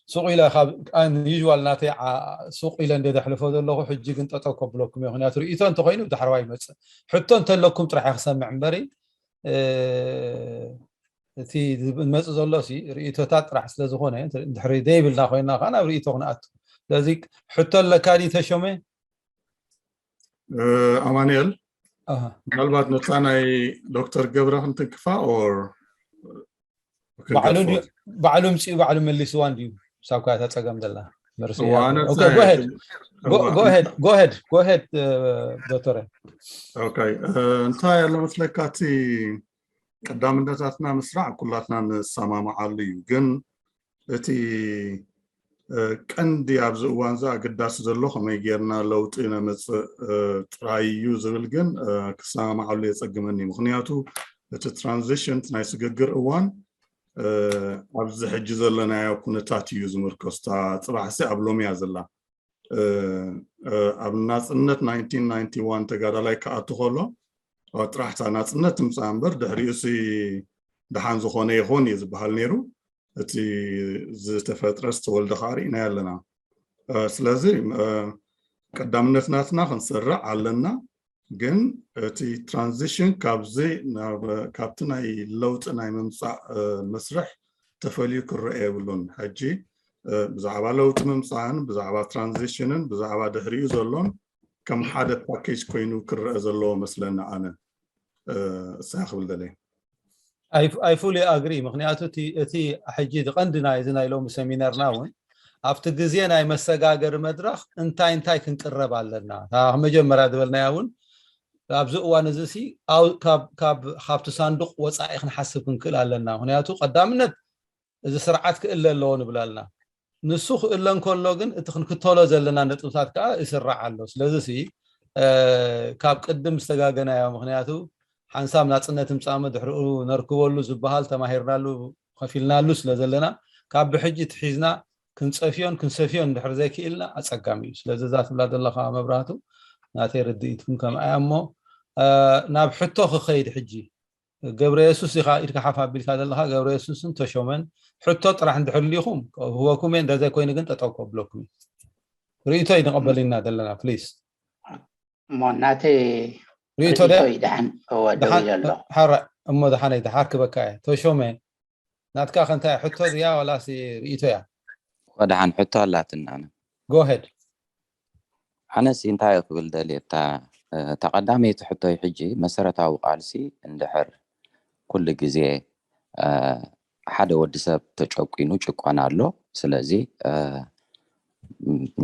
ሱቕ ኢለ ካብ ኣን ዩዥዋል ናተይ ዓ- ሱቕ ኢለ እንደ ዘሕልፎ ዘለኹ፣ ሕጂ ግን ጠጠው ከብለኩም እየ። ምክንያቱ ርእይቶ እንተኮይኑ ብዳሕረዋይ ይመፅእ። ሕቶ እንተለኩም ጥራሕ እየ ክሰምዕ እምበሪ፣ እ፣ እቲ ዝመፅእ ዘሎ ሲ ርእይቶታት ጥራሕ ስለዝኾነ፣ እንድሕሪ ዘይብልና ኮይና ከዓ ናብ ርእይቶ ክንኣቱ። ስለዚ ሕቶ ኣለካ ድዩ ተሾመ? ኣማኑኤል፣ ኣሃ። ምናልባት ነታ ናይ ዶክተር ገብረ ክንትንክፋ or ባዕሉ እንድዩ- ባዕሉ ምፅኡ ባዕሉ መሊስዋ እንድዩ ሳብ ካታ ፀገም ዘላ መርሲ እዋ፣ ኣነ Okay, እንታይ- go ahead. Go, እዋ፣ go ahead, go ahead, go ahead, እ፣ ዶክተረ። Okay፣ እ፣ እንታይ ኣሎ መስለካ፣ እቲ ቀዳምነታትና ምስራዕ ኩላትና ንሰማማዓሉ እዩ። ግን እቲ፣ እ፣ ቀንዲ ኣብዚ እዋን እዚ ኣገዳሲ ዘሎ ከመይ ጌርና ለውጢ ነመፅእ፣ እ፣ ጥራይ እዩ ዝብል ግን፣ እ፣ ክሰማማዓሉ የፀግመኒ። ምክንያቱ እቲ ትራንዚሽን ናይ ስግግር እዋን፣ እ፣ ኣብዚ ሕጂ ዘለናዮ ኩነታት እዩ ዝምርኮስ። እታ ፅባሕሲ ኣብ ሎሚ እያ ዘላ። እ፣ እ፣ ኣብ ናፅነት ናይንቲን ናይንቲ ዋን ተጋዳላይ ክኣቱ ከሎ፣ ኦ፣ ጥራሕ እታ ናፅነት ትምፃእ እምበር ድሕሪኡ ሲ ደሓን ዝኾነ ይኾን እዩ ዝበሃል ነይሩ። እቲ ዝተፈጥረ ዝተወልደ ከዓ ርኢናዮ ኣለና። እ፣ ስለዚ፣ እ፣ ቀዳምነት ናትና ክንሰርዕ ኣለና። ግን እቲ ትራንዚሽን ካብዚ ናብ፣ ካብቲ ናይ ለውጢ ናይ ምምፃእ፣ እ፣ መስርሕ ተፈልዩ ክረአ የብሉን። ሕጂ፣ እ፣ ብዛዕባ ለውጢ ምምፃእን ብዛዕባ ትራንዚሽንን ብዛዕባ ድሕሪኡ ዘሎን ከም ሓደ ፓኬጅ ኮይኑ ክረአ ዘለዎ መስለኒ ኣነ። እ፣ እሳ ክብል ደለየ። I fully agree። ምክንያቱ እቲ እቲ ሕጂ እቲ ቀንዲ ናይ እዚ ናይ ሎሚ ሰሚናርና እውን ኣብቲ ግዜ ናይ መሰጋገሪ መድረኽ እንታይ እንታይ ክንቅረብ ኣለና፣ እታ መጀመርያ ዝበልናያ እውን ኣብዚ እዋን እዚ ሲ ኣብ- ካብ ካብ ካብቲ ሳንዱቕ ወፃኢ ክንሓስብ ክንክእል ኣለና። ምክንያቱ ቀዳምነት እዚ ስርዓት ክእለ ኣለዎ ንብል ኣለና። ንሱ ክእለ እንከሎ ግን እቲ ክንክተሎ ዘለና ነጥብታት ከዓ ይስራዕ ኣሎ። ስለዚ ሲ እ፣ ካብ ቅድም ዝተጋገናዮ፣ ምክንያቱ ሓንሳብ ናፅነት ምፃመ ድሕሪኡ ነርክበሉ ዝበሃል ተማሂርናሉ ከፊልናሉ ስለ ዘለና ካብ ብሕጂ ትሒዝና ክንፀፍዮን ክንሰፍዮን እንድሕር ዘይክኢልና ኣፀጋሚ እዩ። ስለዚ እዛ ትብላ ዘለካ መብራህቱ ናተይ ርድኢት እውን ከምኣ እያ። እሞ እ፣ ናብ ሕቶ ክኸይድ ሕጂ። ገብረ የሱስ ኢኻ ኢድካ ሓፍ ኣቢልካ ዘለካ፣ ገብረ የሱስን ተሾመን ሕቶ ጥራሕ እንድሕር ልኢኹም ክህበኩም እየ፣ እንደዘይኮይኑ ግን ጠጠው ከብለኩም እዩ። ርእይቶ እዩ ንቐበል ኢና ዘለና። ፕሊዝ እሞ ናተይ ርእይቶ ርእይቶ ደ- እዩ ደሓን እወ ደው ደሓን ኢለ ኣለኹ። ሓራ እሞ ደሓነይ ደሓር ክበካ እየ። ተሾመ ናትካ ከንታይ ሕቶ ድያ ዋላሲ ርእይቶ እያ? ደሓን ሕቶ ኣላትና። ኣነ ጎሄድ ኣነስ እንታይ ክብል ደልየ፣ እታ እታ ቀዳመይቲ ሕቶይ ሕጂ መሰረታዊ ቃልሲ እንድሕር ኩሉ ግዜ እ፣ ሓደ ወዲ ሰብ ተጨቂኑ ጭቆና ኣሎ። ስለዚ እ፣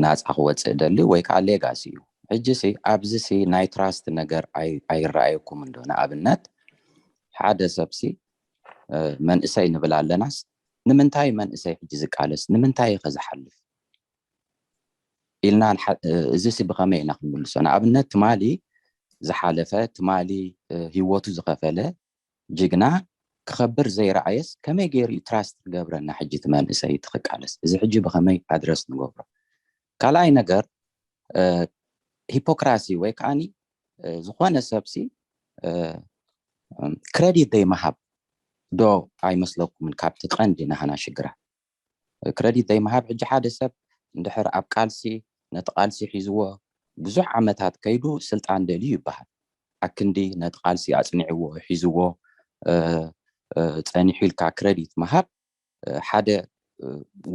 ናፃ ክወፅእ ደሊ ወይ ከዓ ሌጋሲ እዩ። ሕጂ ሲ ኣብዚ ሲ ናይ ትራስት ነገር ኣይ- ኣይረኣየኩም እንዶ? ንኣብነት ሓደ ሰብ ሲ እ፣ መንእሰይ ንብል ኣለናስ ንምንታይ መንእሰይ ሕጂ ዝቃለስ ንምንታይ ከ ዝሓልፍ ኢልና ንሓ- እ፣ እዚ ሲ ብኸመይ ኢና ክንምልሶ? ንኣብነት ትማሊ ዝሓለፈ ትማሊ እ፣ ህይወቱ ዝኸፈለ ጅግና ክኸብር ዘይረኣየስ ከመይ ገይሩ እዩ ትራስት ክገብረና ሕጂ እቲ መንእሰይ እቲ ክቃለስ? እዚ ሕጂ ብኸመይ ኣድረስ ንገብሮ? ካልኣይ ነገር እ፣ ሂፖክራሲ ወይ ከዓኒ እ፣ ዝኾነ ሰብሲ እ፣ እ፣ ክረዲት ዘይምሃብ ዶ ኣይመስለኩምን? ካብቲ ቀንዲ ናህና ሽግራት ክረዲት ዘይምሃብ። ሕጂ ሓደ ሰብ እንድሕር ኣብ ቃልሲ ነቲ ቃልሲ ሒዝዎ ብዙሕ ዓመታት ከይዱ ስልጣን ደልዩ ይበሃል። ኣክንዲ ነቲ ቃልሲ ኣፅኒዕዎ ሒዝዎ እ፣ እ፣ ፀኒሑ ኢልካ ክረዲት ምሃብ እ፣ ሓደ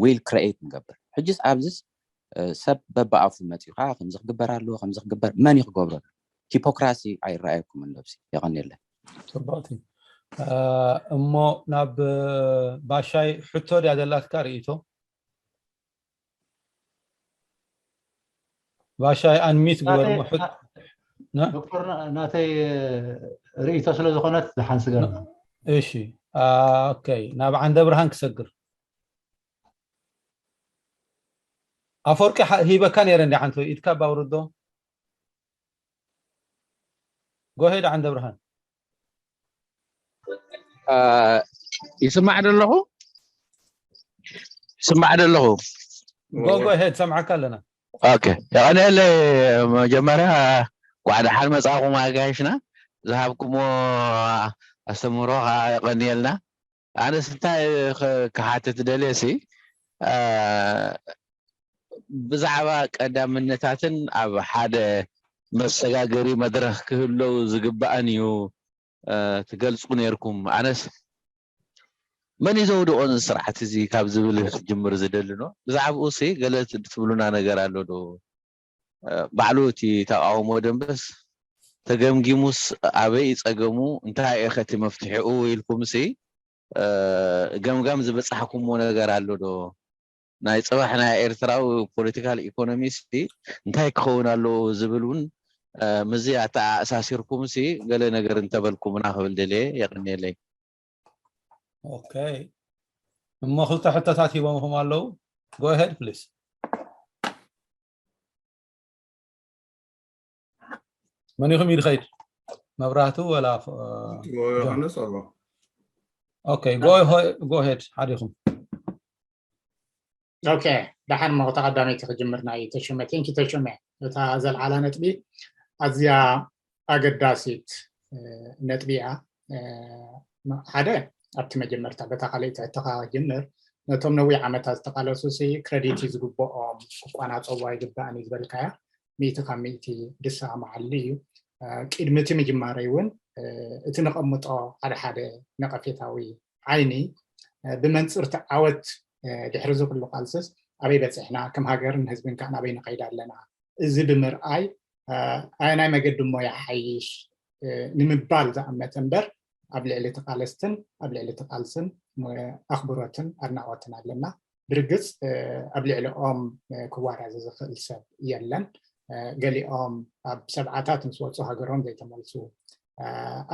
ዊል ክረኤት ንገብር። ሕጅስ ኣብዚስ እ፣ ሰብ በብኣፉ መፂኡ ከዓ ከምዚ ክግበር ኣለዎ ከምዚ ክግበር መን እዩ ክገብረሉ? ሂፖክራሲ ኣይረኣየኩምን ዶብሲ የቐንየለይ። ፅቡቅቲ እ፣ እሞ ናብ እ፣ ባሻይ ሕቶ ድያ ዘላትካ ርእይቶ? ባሻይ ኣንሚት ግበር እሞ ሕቶ ና- ዶክተር ና- ናተይ ርእይቶ ስለ ዝኾነት ዝሓንስገርና እሺ ኦኬ ናብ ዓንደ ብርሃን ክሰግር ኣፈወርቂ ሓ- ሂበካ ነይረ እንዲ ሓንቲ ኢድካ ባውርዶ ጎሄድ ዓንደ ብርሃን ይስማዕ ደለኹ ይስማዕ ደለኹ ጎ ጎሄድ ሰምዓካ ኣለና ኦኬ የቐንየለይ መጀመርያ ኳዕ ደሓን መፃኹም ኣጋይሽና ዝሃብኩሞ ኣስተምህሮ ከዓ የቐንየልና ኣነስ እንታይ ክሓትት ደልየ ሲ ብዛዕባ ቀዳምነታትን ኣብ ሓደ መሰጋገሪ መድረኽ ክህለው ዝግባእን እዩ ትገልፁ ነይርኩም። ኣነስ መን እዩ ዘውድቖ እዚ ስርዓት እዚ ካብ ዝብል ክጅምር ዝደሊ ነው። ብዛዕባኡ ሲ ገለ ትብሉና ነገር ኣሎ ዶ? ባዕሉ እቲ ተቃውሞ ደንበስ ተገምጊሙስ ኣበይ ጸገሙ፣ እንታይ እዩ ከቲ መፍትሒኡ ኢልኩም ሲ ገምጋም ዝበጻሕኩምዎ ነገር ኣሎ ዶ? ናይ ጽባሕ ናይ ኤርትራዊ ፖለቲካል ኢኮኖሚ ሲ እንታይ ክኸውን ኣለዎ ዝብል እውን ምዚ ኣተኣሳሲርኩም ሲ ገለ ነገር እንተበልኩምና ክብል ደልየ። የቕንየለይ። ኦኬ፣ እሞ ክልተ ሕቶታት ሂቦምኹም ኣለዉ። Go ahead please። መን ኢኹም? ኢድ ኸይድ መብራህቱ ወላ ዮሃንስ ኣሎ። ኦኬ፣ go ahead ሓዲኹም። ኦኬ፣ ደሓን። ሞ ተቐዳመይቲ ክጅምር ናይ ተሾመ። ቴንኪ ተሾመ፣ እታ ዘልዓላ ነጥቢ ኣዝያ ኣገዳሲት ነጥቢ እያ። ሓደ፣ ኣብቲ መጀመርታ በታ ካልኣይቲ ሕቶኻ ክጅምር፣ ነቶም ነዊሕ ዓመታት ዝተቃለሱ ሲ ክረዲት እዩ ዝግብኦም፣ ክቋናፀዋ ይግባእን እዩ ዝበልካያ። ሚእቲ ካብ ሚእቲ ድስኻ መዓሊ እዩ። ቅድሚ እቲ ምጅማረይ እውን እቲ ነቐምጦ ሓደ ሓደ ነቐፌታዊ ዓይኒ ብመንፅር እቲ ዓወት ድሕሪ እዚ ኩሉ ቃልስስ ኣበይ በፂሕና፣ ከም ሃገርን ህዝብን ከዓ ናበይ ንኸይድ ኣለና፣ እዚ ብምርኣይ ኣየናይ መገዲ እሞ ይሓይሽ ንምባል ዝኣመተ እምበር ኣብ ልዕሊ እቲ ቃለስትን ኣብ ልዕሊ እቲ ቃልስን ኣኽብሮትን ኣድናቖትን ኣለና። ብርግፅ ኣብ ልዕሊኦም ክዋራዘ ዝኽእል ሰብ የለን። ገሊኦም ኣብ ሰብዓታት ምስ ወፁ ሃገሮም ዘይተመልሱ፣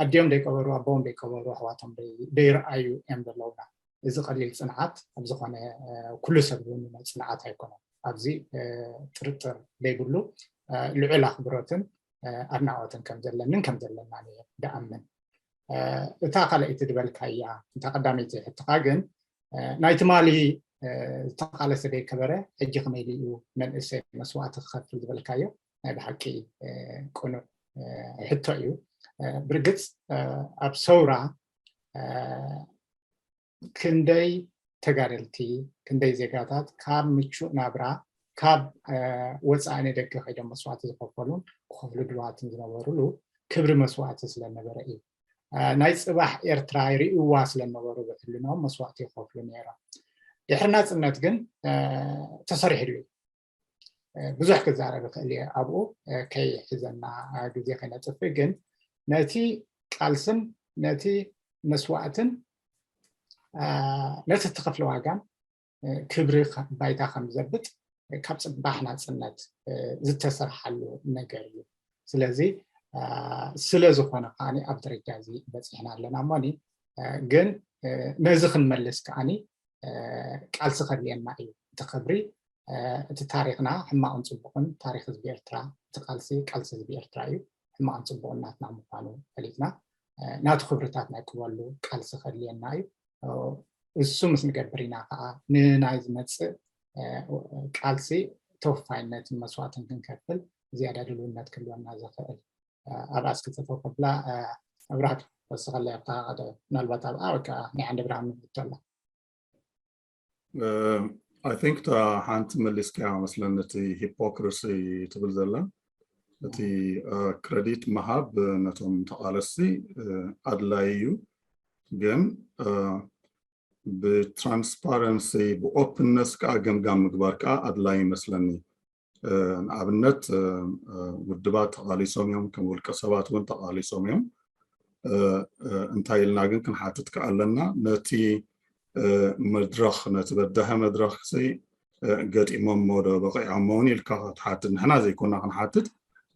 ኣዲኦም ደይቀበሩ፣ ኣቦኦም ደይቀበሩ፣ ኣሕዋቶም ደይረኣዩ እዮም ዘለውና። እዚ ቀሊል ፅንዓት ኣብ ዝኾነ ኩሉ ሰብ ዝውንኖ ፅንዓት ኣይኮነን። ኣብዚ ጥርጥር ዘይብሉ ልዑል ኣኽብሮትን ኣድናቖትን ከም ዘለንን ከም ዘለናን እየ ደኣምን። እታ ካልኣይቲ ዝበልካያ፣ እታ ቀዳመይቲ ሕትኻ ግን ናይ ትማሊ ዝተቓለሰ ደይከበረ ሕጂ ከመይ ኢሉ እዩ መንእሰይ መስዋእቲ ክኸፍል ዝበልካዮ ናይ ብሓቂ ቅኑዕ ሕቶ እዩ። ብርግፅ ኣብ ሰውራ ክንደይ ተጋደልቲ፣ ክንደይ ዜጋታት ካብ ምቹእ ናብራ፣ ካብ ወፃኢ ንደገ ከይዶም መስዋእቲ ዝኸፈሉን ክኸፍሉ ድልዋትን ዝነበሩሉ ክብሪ መስዋእቲ ስለነበረ እዩ። ናይ ፅባሕ ኤርትራ ይርእይዋ ስለነበሩ ብሕልናኦም መስዋእቲ ይኸፍሉ ነይሮም። ድሕሪ ናፅነት ግን ተሰሪሑ ድዩ? ብዙሕ ክዛረብ ይኽእል እየ ኣብኡ፣ ከይሕዘና ግዜ ከይነጥፍእ። ግን ነቲ ቃልስን ነቲ መስዋእትን ነቲ እተኸፍለ ዋጋን ክብሪ ባይታ ከም ዘብጥ ካብ ፅባሕ ናፅነት ዝተሰርሓሉ ነገር እዩ። ስለዚ ስለ ዝኾነ ከዓ ኣብ ደረጃ እዚ በፂሕና ኣለና እሞኒ። ግን ነዚ ክንመልስ ከዓ ቃልሲ ከድልየና እዩ። እቲ ክብሪ እቲ ታሪኽና ሕማቕን ፅቡቕን፣ ታሪኽ ህዝቢ ኤርትራ፣ እቲ ቃልሲ ቃልሲ ህዝቢ ኤርትራ እዩ። ሕማቕን ፅቡቕን ናትና ምዃኑ ፈሊጥና ናቱ ክብርታት ናይ ክበሉ ቃልሲ ከድልየና እዩ። እሱ ምስ ንገብር ኢና ከዓ ንናይ ዝመፅእ ቃልሲ ተወፋይነትን መስዋእትን ክንከፍል ዝያዳ ድልውነት ክህልወና ዝኽእል። ኣብ ኣስክልተ ተኸብላ ኣብራህት ወስኸለ ኣብታ ሓደ ምናልባት ኣብኣ ወይ ከዓ ናይ ዓንዲ ብርሃን ንብቶ ኣላ። I think እታ ሓንቲ መሊስካያ መስለኒ፣ እቲ ሂፖክሪሲ ትብል ዘላ፣ እቲ ክረዲት ምሃብ ነቶም ተቓለስቲ ኣድላይ እዩ፣ ግን ብትራንስፓረንሲ ብኦፕንነስ ከዓ ገምጋም ምግባር ከዓ ኣድላይ ይመስለኒ። ንኣብነት ውድባት ተቓሊሶም እዮም፣ ከም ውልቀ ሰባት እውን ተቓሊሶም እዮም። እንታይ ኢልና ግን ክንሓትት ከዓ ኣለና፣ ነቲ መድረኽ፣ ነቲ በዳሂ መድረኽ ሲ ገጢሞሞ ዶ በቂዖሞ እውን ኢልካ ክትሓትት፣ ንሕና ዘይኮና ክንሓትት፣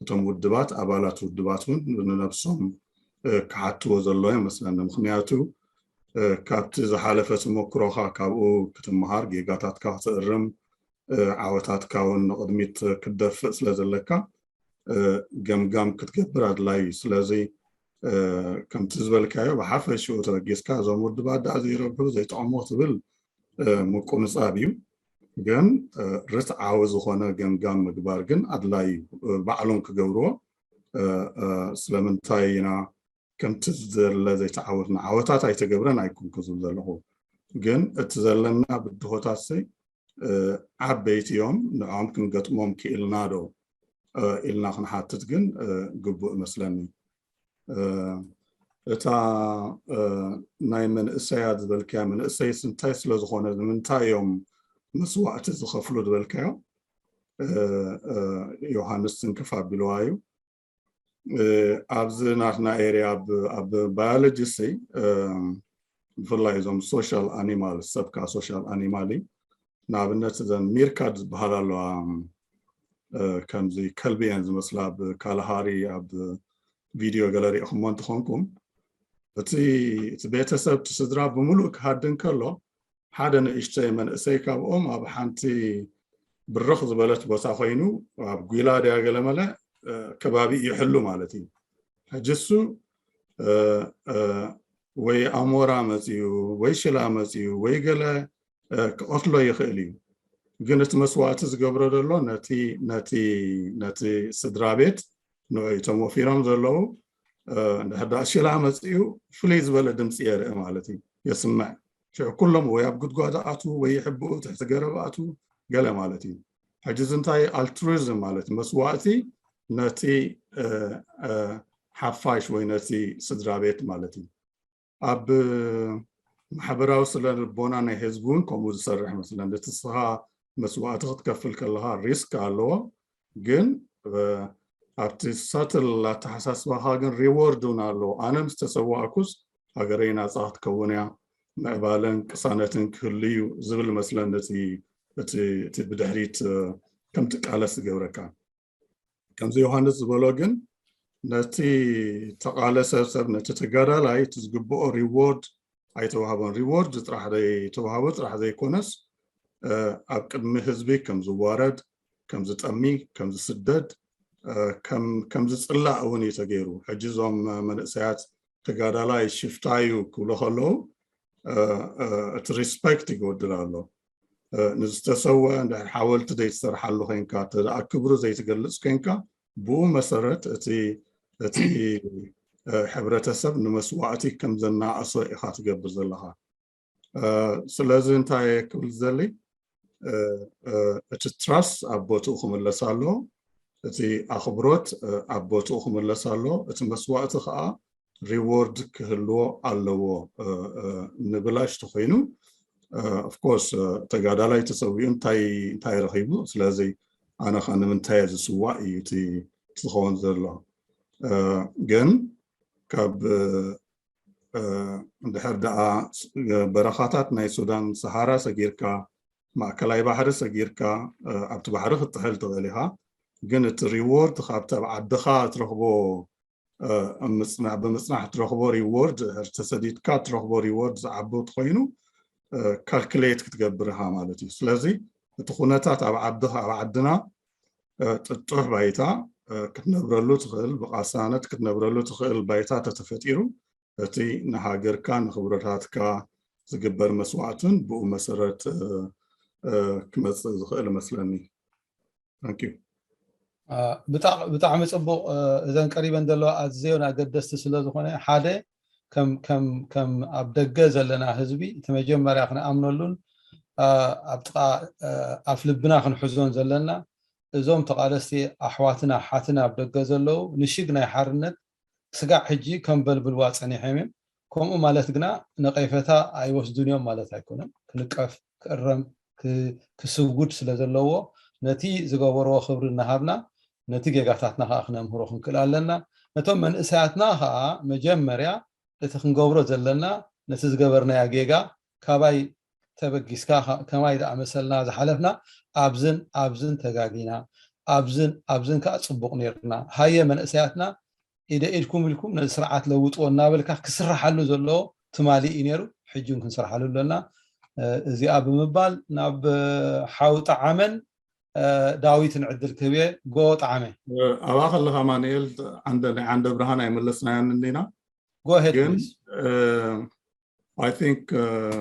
እቶም ውድባት፣ ኣባላት ውድባት እውን ንነብሶም ክሓትዎ ዘለዎ ይመስለኒ። ምክንያቱ ካብቲ ዝሓለፈ ተመክሮኻ ካብኡ ክትመሃር፣ ጌጋታትካ ክትእርም፣ ዓወታትካ እውን ንቕድሚት ክትደፍእ ስለ ዘለካ ገምጋም ክትገብር ኣድላይ እዩ። ስለዚ ከምቲ ዝበልካዮ ብሓፈሽኡ ተበጊስካ እዞም ውድባት ደኣ ዘይረብሑ ዘይጠቕሙ ክትብል ምቁንጻብ እዩ። ግን ርትዓዊ ዝኾነ ገምጋም ምግባር ግን ኣድላይ እዩ። ባዕሎም ክገብርዎ ስለምንታይ ኢና ከምቲ ዝደለ ዘይተዓወትና፣ ዓወታት ኣይተገብረን ኣይኮንኩ ዝብል ዘለኹ፣ ግን እቲ ዘለና ብድሆታት ሲ ዓበይቲ እዮም፣ ንዕኦም ክንገጥሞም ክኢልና ዶ ኢልና ክንሓትት ግን ግቡእ እመስለኒ። እታ ናይ መንእሰያት ዝበልካያ፣ መንእሰይስ እንታይ ስለ ዝኾነ፣ ንምንታይ እዮም መስዋእቲ ዝኸፍሉ ዝበልካዮ፣ ዮሃንስ ትንክፍ ኣቢልዋ እዩ። ኣብዚ ናትና ኤርያ ኣብ ባዮሎጂ ሲ፣ ብፍላይ እዞም ሶሻል ኣኒማል፣ ሰብካ ሶሻል ኣኒማል እዩ። ንኣብነት እዘን ሚርካት ዝበሃላ ኣለዋ፣ ከምዚ ከልቢ እየን ዝመስላ። ኣብ ካላሃሪ ኣብ ቪድዮ ገለ ሪእኹሞ እንትኾንኩም፣ እቲ ቤተሰብ፣ እቲ ስድራ ብምሉእ ክሃድን ከሎ፣ ሓደ ንእሽተይ መንእሰይ ካብኦም ኣብ ሓንቲ ብርኽ ዝበለት ቦታ ኮይኑ፣ ኣብ ጒላ ድያ ገለመለ ከባቢ ይሕሉ ማለት እዩ። ሕጂ እሱ ወይ ኣሞራ መፅዩ፣ ወይ ሽላ መፅዩ፣ ወይ ገለ ክቐትሎ ይኽእል እዩ። ግን እቲ መስዋእቲ ዝገብሮ ዘሎ ነቲ ነቲ ነቲ ስድራ ቤት፣ ንዕኡ እቶም ወፊሮም ዘለዉ፣ እንድሕር ደኣ ሽላ መፅዩ፣ ፍልይ ዝበለ ድምፂ የርኢ ማለት እዩ፣ የስምዕ። ሽዑ ኩሎም ወይ ኣብ ጉድጓድ ኣትዉ፣ ወይ ይሕብኡ፣ ትሕቲ ገረብ ኣትዉ፣ ገለ ማለት እዩ። ሕጂ እዚ እንታይ፣ ኣልትሩዝም ማለት መስዋእቲ ነቲ ሓፋሽ ወይ ነቲ ስድራ ቤት ማለት እዩ። ኣብ ማሕበራዊ ስነ ልቦና ናይ ህዝቢ እውን ከምኡ ዝሰርሕ መስለን። እቲ ንስኻ መስዋእቲ ክትከፍል ከለኻ ሪስክ ኣለዎ፣ ግን ኣብቲ ሳትል ኣተሓሳስባኻ ግን ሪዎርድ እውን ኣለዎ። ኣነ ምስ ተሰዋእኩስ ሃገረይ ናፃ ክትከውን እያ፣ ምዕባለን ቅሳነትን ክህሉ እዩ ዝብል መስለን። እቲ ብድሕሪት ከም ትቃለስ ዝገብረካ፣ ከምዚ ዮሃንስ ዝበሎ ግን፣ ነቲ ተቓለሰ ሰብ፣ ነቲ ተጋዳላይ እቲ ዝግብኦ ሪዎርድ ኣይተዋህቦን። ሪዎርድ ጥራሕ ዘይተዋህቦ ጥራሕ ዘይኮነስ፣ ኣብ ቅድሚ ህዝቢ ከም ዝዋረድ፣ ከም ዝጠሚ፣ ከም ዝስደድ፣ ከም ዝፅላእ እውን እዩ ተገይሩ። ሕጂ እዞም መንእሰያት ተጋዳላይ ሽፍታ እዩ ክብሉ ከለዉ፣ እቲ ሪስፐክት ይጎድል ኣሎ። ንዝተሰወ እንድሕር ሓወልቲ ዘይትሰርሓሉ ኮይንካ፣ እንተ ደኣ ክብሩ ዘይትገልጽ ኮይንካ፣ ብኡ መሰረት እቲ እቲ ሕብረተሰብ ንመስዋእቲ ከም ዘናእሶ ኢኻ ትገብር ዘለኻ። ስለዚ እንታይ ክብል ዝደሊ፣ እቲ ትራስት ኣብ ቦትኡ ክምለስ ኣለዎ፣ እቲ ኣኽብሮት ኣብ ቦትኡ ክምለስ ኣለዎ፣ እቲ መስዋእቲ ከዓ ሪዎርድ ክህልዎ ኣለዎ። ንብላሽ ተኮይኑ፣ ኦፍኮርስ፣ ተጋዳላይ ተሰዊኡ እንታይ እንታይ ረኺቡ? ስለዚ ኣነ ከ ንምንታይ እየ ዝስዋእ እዩ እቲ ዝኸውን ዘሎ። ግን ካብ እንድሕር ደኣ በረኻታት ናይ ሱዳን ሰሃራ ሰጊርካ፣ ማእከላይ ባሕሪ ሰጊርካ፣ ኣብቲ ባሕሪ ክትጥሕል ትኽእል ኢኻ። ግን እቲ ሪዎርድ ካብቲ ኣብ ዓድኻ ትረኽቦ፣ ምፅናሕ፣ ብምፅናሕ ትረኽቦ ሪዎርድ፣ ተሰዲድካ ትረኽቦ ሪዎርድ ዝዓቢ እንተኾይኑ፣ ካልኩሌት ክትገብር ኢኻ ማለት እዩ። ስለዚ እቲ ኩነታት ኣብ ዓድኻ፣ ኣብ ዓድና ጥጡሕ ባይታ ክትነብረሉ ትኽእል፣ ብቓሳነት ክትነብረሉ ትኽእል ባይታ ተተፈጢሩ፣ እቲ ንሃገርካ ንኽብረታትካ ዝግበር መስዋእትን ብኡ መሰረት ክመፅእ ዝኽእል እመስለኒ። ብጣዕሚ ፅቡቕ። እዘን ቀሪበን ዘለዋ ኣዝዮን ኣገደስቲ ስለ ዝኾነ፣ ሓደ ከም ኣብ ደገ ዘለና ህዝቢ እቲ መጀመርያ ክንኣምነሉን ኣብ ጥቓ ኣፍ ልብና ክንሕዞን ዘለና፣ እዞም ተቓለስቲ ኣሕዋትና ሓትና ኣብ ደገ ዘለዉ ንሽግ ናይ ሓርነት ስጋዕ ሕጂ ከንበልብልዋ ጸኒሖም እዮም። ከምኡ ማለት ግና ነቐፈታ ኣይወስዱን እዮም ማለት ኣይኮነን። ክንቀፍ፣ ክእረም፣ ክስውድ ስለ ዘለዎ፣ ነቲ ዝገበርዎ ክብሪ እናሃብና ነቲ ጌጋታትና ከዓ ክነምህሮ ክንክእል ኣለና። ነቶም መንእሰያትና ከዓ መጀመርያ እቲ ክንገብሮ ዘለና፣ ነቲ ዝገበርናዮ ጌጋ ካባይ ተበጊስካ፣ ከማይ ዝኣመሰልና ዝሓለፍና ኣብዝን ኣብዝን ተጋጊና፣ ኣብዝን ኣብዝን ከዓ ፅቡቕ ነይርና፣ ሃየ መንእሰያትና ኢደ ኢድኩም ኢልኩም ነዚ ስርዓት ለውጥዎ እናበልካ ክስርሓሉ ዘለዎ ትማሊ እዩ ነይሩ፣ ሕጂ እውን ክንሰርሓሉ ኣለና። እዚኣ ብምባል ናብ ሓው ጠዓመን ዳዊትን ዕድል ክህብ እየ። ጎ ጠዓመ። ኣብኣ ከለኻ ማንኤል፣ ዓንደ ናይ ዓንደ ብርሃን ኣይመለስናያን እንዲና። ጎ ሄድ ግን I think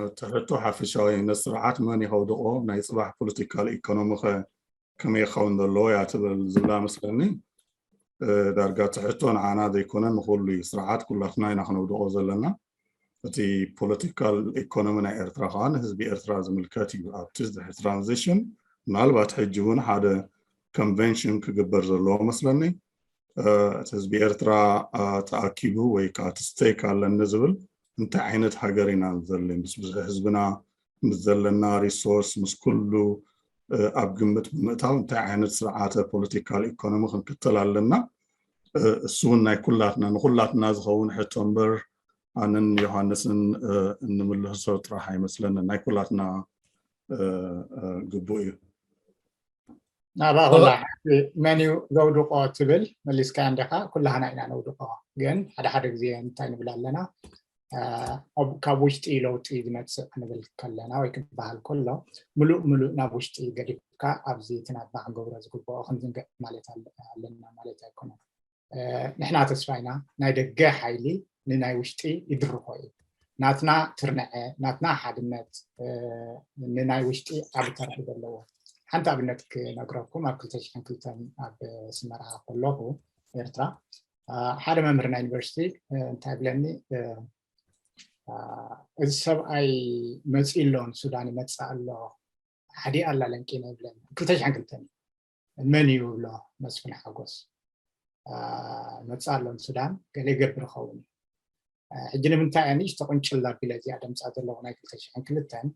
እቲ ሕቶ ሓፈሻዊ፣ ነቲ ስርዓት መን ይኸውድቆ፣ ናይ ፅባሕ ፖለቲካል ኢኮኖሚ ኸ ከመይ ክኸውን ዘለዎ እያ ትብል ዝብላ መስለኒ። ዳርጋ እቲ ሕቶ ንዓና ዘይኮነ ንኹሉ እዩ። ስርዓት ኩላትና ኢና ክነውድቆ ዘለና። እቲ ፖለቲካል ኢኮኖሚ ናይ ኤርትራ ከዓ ንህዝቢ ኤርትራ ዝምልከት እዩ። ኣብቲ ዝድሕሪ ትራንዚሽን ምናልባት ሕጂ እውን ሓደ ኮንቨንሽን ክግበር ዘለዎ መስለኒ። እቲ ህዝቢ ኤርትራ ተኣኪቡ ወይ ከዓ እቲ ስቴክ ኣለኒ ዝብል እንታይ ዓይነት ሃገር ኢና ንዘሊ ምስ ብዙሕ ህዝብና ምስ ዘለና ሪሶርስ ምስ ኩሉ ኣብ ግምት ብምእታው እንታይ ዓይነት ስርዓተ ፖለቲካል ኢኮኖሚ ክንክተል ኣለና? እሱ እውን ናይ ኩላትና ንኩላትና ዝኸውን ሕቶ እምበር ኣነን ዮሃንስን እንምልሶ ጥራሕ ኣይመስለንን። ናይ ኩላትና ግቡእ እዩ። ናባ ኩላ መን እዩ ዘውድቆ ትብል መሊስካ እንዲኻ። ኩላህና ኢና ነውድቆ። ግን ሓደ ሓደ ግዜ እንታይ ንብል ኣለና፣ ካብ ውሽጢ ለውጢ ዝመፅእ ክንብል ከለና ወይ ክበሃል ከሎ ምሉእ ምሉእ ናብ ውሽጢ ገዲፍካ ኣብዚ እቲ ናትና ክንገብሮ ዝግብኦ ክንዝንግዕ ማለት ኣለና ማለት ኣይኮነን። ንሕና ተስፋ ኢና ናይ ደገ ሓይሊ ንናይ ውሽጢ ይድርኾ እዩ። ናትና ትርንዐ ናትና ሓድነት ንናይ ውሽጢ ዓቢ ተራ እዩ ዘለዎ። ሓንቲ ኣብነት ክነግረኩም ኣብ ክልተ ሽሕን ክልተን ኣብ ስመራ ከለኹ ኤርትራ ሓደ መምህር ናይ ዩኒቨርሲቲ እንታይ ብለኒ፣ እዚ ሰብኣይ መፂ ኣሎ ንሱዳን ይመፅእ ኣሎ ሓዲ ኣላ ለንቂነ ይብለኒ። ክልተ ሽሕን ክልተን መን እዩ ብሎ መስፍን ሓጎስ መፃ ኣሎ ንሱዳን ገለ ይገብር ይኸውን እዩ። ሕጂ ንምንታይ እያ ንእሽቶ ቁንጭል ኣቢለ እዚኣ ደምፃ ዘለኹ ናይ ክልተ ሽሕን ክልተን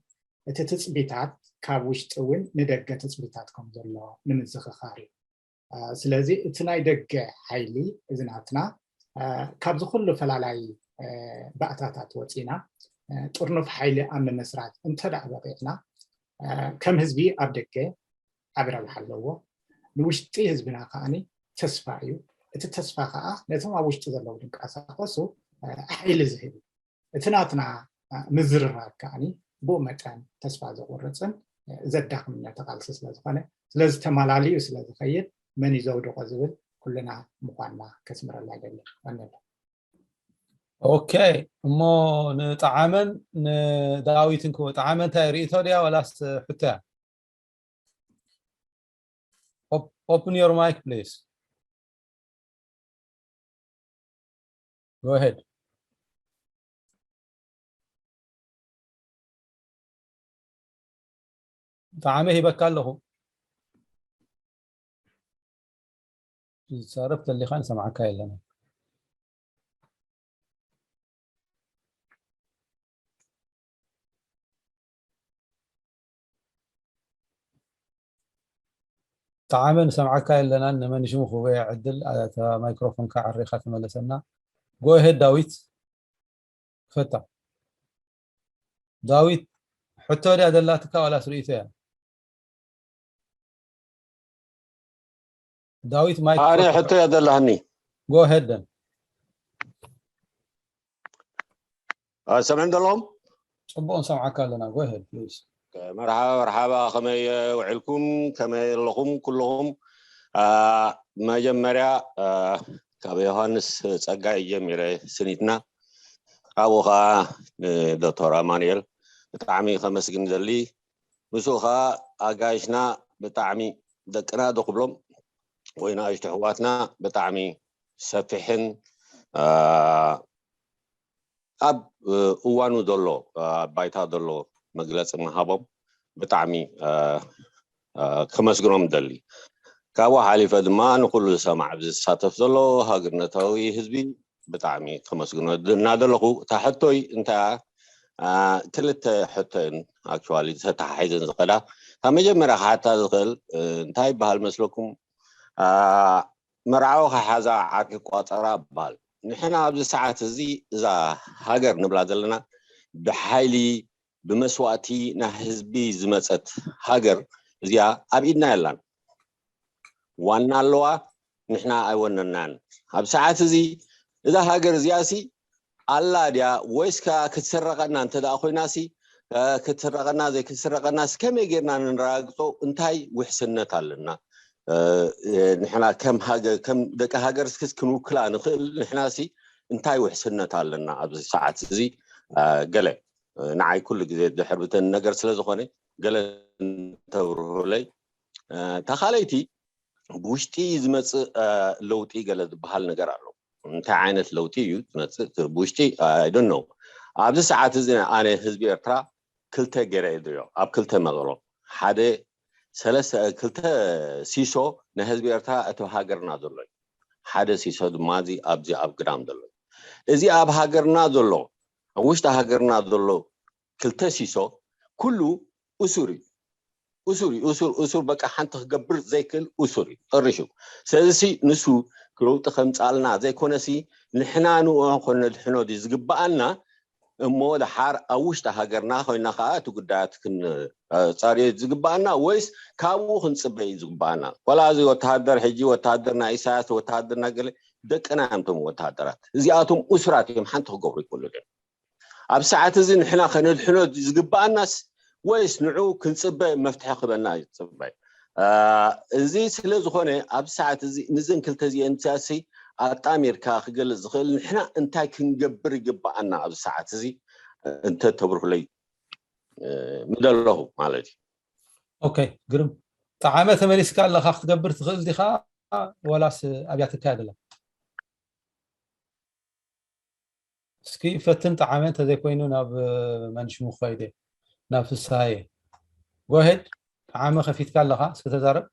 እቲ ትፅቢታት ካብ ውሽጢ እውን ንደገ ትፅቢታት ከም ዘሎ ንምዝኽኻር እዩ። ስለዚ እቲ ናይ ደገ ሓይሊ እዚ ናትና ካብዚ ኩሉ ፈላላይ ባእታታት ወፂና ጥርኑፍ ሓይሊ ኣብ ምምስራት እንተደኣ በቂዕና ከም ህዝቢ ኣብ ደገ ዓቢ ረብሓ ኣለዎ። ንውሽጢ ህዝብና ከዓኒ ተስፋ እዩ። እቲ ተስፋ ከዓ ነቶም ኣብ ውሽጢ ዘለዉ ድንቀሳቀሱ ሓይሊ ዝህብ እዩ። እቲ ናትና ምዝርራብ ከዓኒ ብኡ መጠን ተስፋ ዘቁርፅን ዘዳኽምን ነቲ ቃልሲ ስለዝኾነ ስለዚ ተመላልዩ ስለዝኸይድ መን እዩ ዘውድቆ ዝብል ኩልና ምኳንና ከስምረላ ይደሊ። ቀንየለ። ኦኬ፣ እሞ ንጠዓመን ንዳዊትን ክወ ጠዓመ እንታይ ርእቶ ድያ ወላስ ሕቶ እያ? Op- open your mic, please. Go ahead. ጠዓመ ሂበካ ኣለኹ። ዝዛረብ ተሊኻ ንሰምዓካ የለና። ጠዓመ ንሰምዓካ የለናን። ንመን ሽሙ ክህቦ እየ ዕድል። ኣታ ማይክሮፎንካ ዓሪኻ ተመለሰና። ጎሄድ ዳዊት ክፈታ። ዳዊት ሕቶ ድያ ዘላትካ ዋላስ ርእቶ እያ? ዳዊት ማይክ ኣነ ሕቶ እያ ዘላህኒ። ጎሄድ ደን ሰምዕን ዘለኹም? ፅቡቅ ንሰምዓካ ኣለና። ጎሄድ ፕሊዝ። መርሓባ መርሓባ፣ ከመይ ውዒልኩም? ከመይ ኣለኹም ኩልኹም? መጀመርያ ካብ ዮሃንስ ጸጋይ ጀሚረ ስኒትና፣ ካብኡ ከዓ ንዶክተር ኣማኑኤል ብጣዕሚ ከመስግን ዘሊ፣ ምስኡ ከዓ ኣጋይሽና ብጣዕሚ ደቅና ዶ ክብሎም ወይ ንኣሽቱ ኣሕዋትና ብጣዕሚ ሰፊሕን ኣብ እዋኑ ዘሎ ኣብ ባይታ ዘሎ መግለፂ ምሃቦም ብጣዕሚ ከመስግኖም ደሊ። ካብኡ ሓሊፈ ድማ ንኩሉ ዝሰማዕ ኣብዚ ዝሳተፍ ዘሎ ሃገርነታዊ ህዝቢ ብጣዕሚ ከመስግኖ እናደለኹ እታ ሕቶይ እንታይ ክልተ ሕቶን ኣክቹዋሊ ተተሓሒዘን ዝኸዳ ካብ መጀመርያ ክሓታ ዝኽእል እንታይ ይበሃል መስለኩም? መርዓዊ ክሓዛ ዓርኪ ቋፀራ ይበሃል። ንሕና ኣብዚ ሰዓት እዚ እዛ ሃገር ንብላ ዘለና ብሓይሊ ብመስዋእቲ ናይ ህዝቢ ዝመፀት ሃገር እዚኣ ኣብ ኢድና የላን። ዋና ኣለዋ፣ ንሕና ኣይወነናን። ኣብ ሰዓት እዚ እዛ ሃገር እዚኣ ሲ ኣላ ድያ ወይስ ከዓ ክትስረቐና እንተ ደኣ ኮይና ሲ ክትስረቐና ዘይክትስረቐና ሲ ከመይ ጌርና ንረጋግፆ? እንታይ ውሕስነት ኣለና? ንሕና ከም ደቂ ሃገር ስክስ ክንውክላ ንኽእል ንሕና ሲ እንታይ ውሕስነት ኣለና ኣብዚ ሰዓት እዚ? ገለ ንዓይ ኩሉ ግዜ ድሕር ብተን ነገር ስለ ዝኾነ ገለ እንተብርሁለይ። እታ ካልኣይቲ ብውሽጢ ዝመፅእ ለውጢ ገለ ዝበሃል ነገር ኣሎ። እንታይ ዓይነት ለውጢ እዩ ዝመፅእ ብውሽጢ? I don't know። ኣብዚ ሰዓት እዚ ኣነ ህዝቢ ኤርትራ ክልተ ገይረ እየ ዝሪኦ፣ ኣብ ክልተ መቐሎ። ሓደ ሰለስተ ክልተ ሲሶ ንህዝቢ ኤርትራ እቲ ሃገርና ዘሎ እዩ። ሓደ ሲሶ ድማ እዚ ኣብዚ ኣብ ግዳም ዘሎ እዩ። እዚ ኣብ ሃገርና ዘሎ፣ ኣብ ውሽጢ ሃገርና ዘሎ ክልተ ሲሶ ኩሉ እሱር እዩ። እሱር እዩ። እሱር እሱር በቃ ሓንቲ ክገብር ዘይክእል እሱር እዩ ጠሪሹ። ስለዚ ንሱ ለውጢ ከምፃልና ዘይኮነሲ ንሕና ንኡ ኮነ ድሕኖ ዝግበኣና እሞ ድሓር ኣብ ውሽጢ ሃገርና ኮይና ከዓ እቲ ጉዳያት ክንፃርዮ ዝግበኣና ወይስ ካብኡ ክንፅበይ ዝግበኣና? ዋላ እዚ ወተሃደር ሕጂ ወተሃደር ናይ ኢሳያስ ወተሃደር ናይ ገለ ደቅና እዮም እቶም ወተሃደራት። እዚኣቶም እሱራት እዮም፣ ሓንቲ ክገብሩ ይክእሉ እዮም። ኣብ ሰዓት እዚ ንሕና ከነድሕኖ ዝግበኣናስ ወይስ ንዑ ክንፅበ መፍትሒ ክበና ዝፅበይ? እዚ ስለ ዝኾነ ኣብ ሰዓት እዚ ንዘን ክልተ እዚአን ሲያሲ ኣጣሚርካ ክገልፅ ዝኽእል ንሕና እንታይ ክንገብር ይግበኣና ኣብዚ ሰዓት እዚ እንተ ተብርሁለይ ምደለኹ ማለት እዩ። ኦኬ ግርም ጠዓመ ተመሊስካ ኣለኻ ክትገብር ትኽእል ዲኻ ወላስ ኣብያ ትካየድ ኣላ? እስኪ ፈትን ጠዓመ እንተዘይኮይኑ ናብ መንሽሙ ክኸይደ ናብ ፍስሃየ ጎሄድ ጠዓመ ከፊትካ ኣለኻ እስኪ ተዛረብ።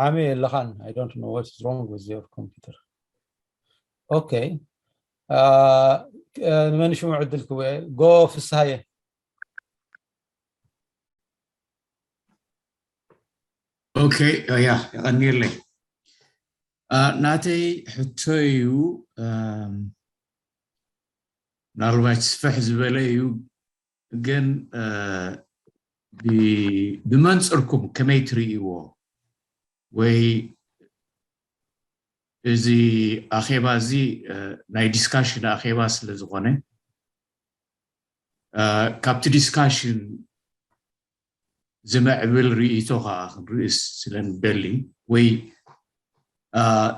ዓሚ የለኻን I don't know what is wrong with your computer okay ንመንሽሙ ዕድል ክወ ጎ ፍስሃየ okay yeah የቐንየለይ ናተይ ሕቶ እዩ ምናልባት ስፍሕ ዝበለ እዩ ግን ብመንፅርኩም ከመይ ትርእይዎ ወይ እዚ ኣኼባ እዚ ናይ discussion ኣኼባ ስለ ዝኾነ ካብቲ discussion ዝምዕብል ርእይቶ ከዓ ክንርእስ ስለ ንደሊ ወይ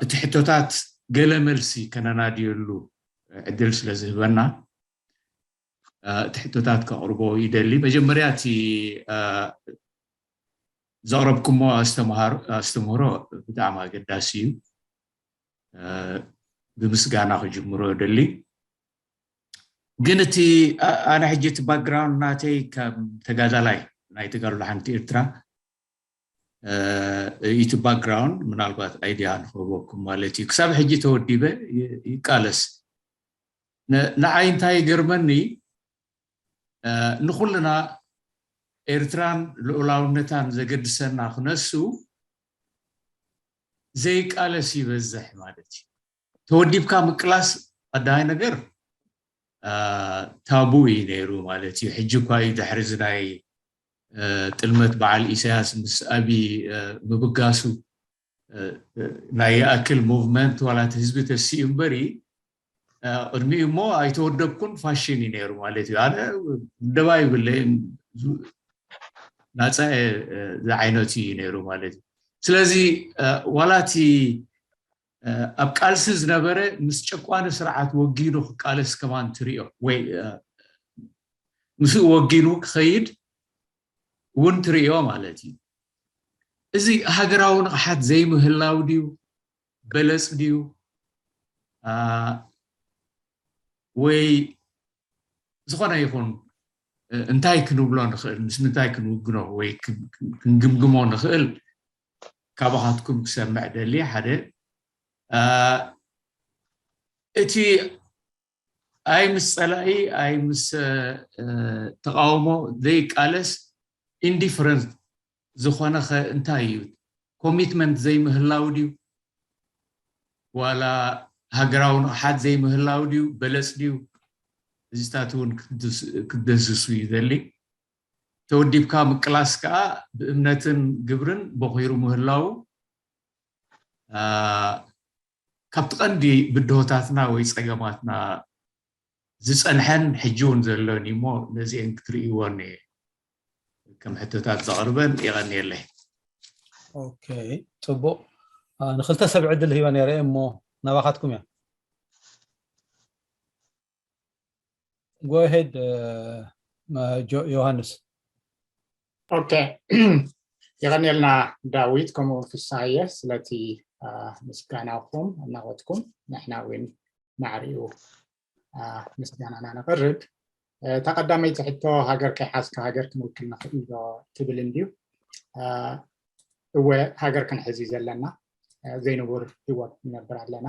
እቲ ሕቶታት ገለ መልሲ ከነናድየሉ ዕድል ስለ ዝህበና እቲ ሕቶታት ከቕርቦ ይደሊ መጀመርያ እቲ ዘቕረብኩሞ ኣስተምህሮ ብጣዕሚ ኣገዳሲ እዩ ብምስጋና ክጅምሮ ደሊ ግን እቲ ኣነ ሕጂ እቲ background ናተይ ከም ተጋዳላይ ናይ ተጋድሎ ሓንቲ ኤርትራ እቲ background ምናልባት idea ንክህበኩም ማለት እዩ ክሳብ ሕጂ ተወዲበ ይቃለስ ንዓይ እንታይ ይገርመኒ ንኩልና ኤርትራን ልኡላውነታን ዘገድሰና ክነሱ ዘይቃለስ ይበዝሕ ማለት እዩ ተወዲብካ ምቅላስ ቀዳማይ ነገር ታቡ እዩ ነይሩ ማለት እዩ ሕጂ እኳ እዩ ድሕሪ እዚ ናይ ጥልመት በዓል ኢሳያስ ምስ ኣቢ ምብጋሱ ናይ ይኣክል movement ዋላ እቲ ህዝቢ ተሲኡ እምበሪ ቅድሚኡ እሞ ኣይተወደብኩን ፋሽን እዩ ነይሩ ማለት እዩ ኣነ ውደባ ይብለይን ናፀ ዝዓይነቱ እዩ ነይሩ ማለት እዩ ስለዚ ዋላ እቲ ኣብ ቃልሲ ዝነበረ ምስ ጨቋኒ ስርዓት ወጊኑ ክቃለስ ከማን ትሪኦ ወይ ምስኡ ወጊኑ ክኸይድ እውን ትሪኦ ማለት እዩ እዚ ሃገራዊ ንቕሓት ዘይምህላው ድዩ በለፅ ድዩ ወይ ዝኾነ ይኹን እንታይ ክንብሎ ንኽእል ምስ ምንታይ ክንውግኖ ወይ ክንግምግሞ ንኽእል ካባኻትኩም ክሰምዕ ደሊ ሓደ እቲ ኣይ ምስ ፀላኢ ኣይ ምስ ተቃውሞ ዘይቃለስ indifferent ዝኾነ ከ እንታይ እዩ commitment ዘይምህላው ድዩ ዋላ ሃገራዊ ንቕሓት ዘይምህላው ድዩ በለፅ ድዩ እዚታት እውን ክደስሱ ይደሊ ተወዲብካ ምቅላስ ከዓ ብእምነትን ግብርን በኺሩ ምህላው ካብቲ ቀንዲ ብድሆታትና ወይ ፀገማትና ዝፀንሐን ሕጂ እውን ዘሎን እሞ ነዚአን ክትርእይዎን ከም ሕቶታት ዘቕርበን የቐንየለይ ኦኬ ፅቡቕ ንክልተ ሰብ ዕድል ሂበ ነይረ እሞ ናባኻትኩም እያ go ahead ዮሃንስ ኦኬ የቐንየልና ዳዊት ከምኡ ፍሳየ ስለቲ ምስጋናኹም እናወትኩም ንሕና እውን ማዕሪኡ ምስጋናና ነቕርብ። እታ ቀዳመይቲ ሕቶ፣ ሃገር ከይሓዝካ ሃገር ክንውክል ንኽእል ዶ ትብል እንድዩ። እወ፣ ሃገር ክንሕዝ እዩ ዘለና። ዘይንቡር ህይወት ንነብር ኣለና።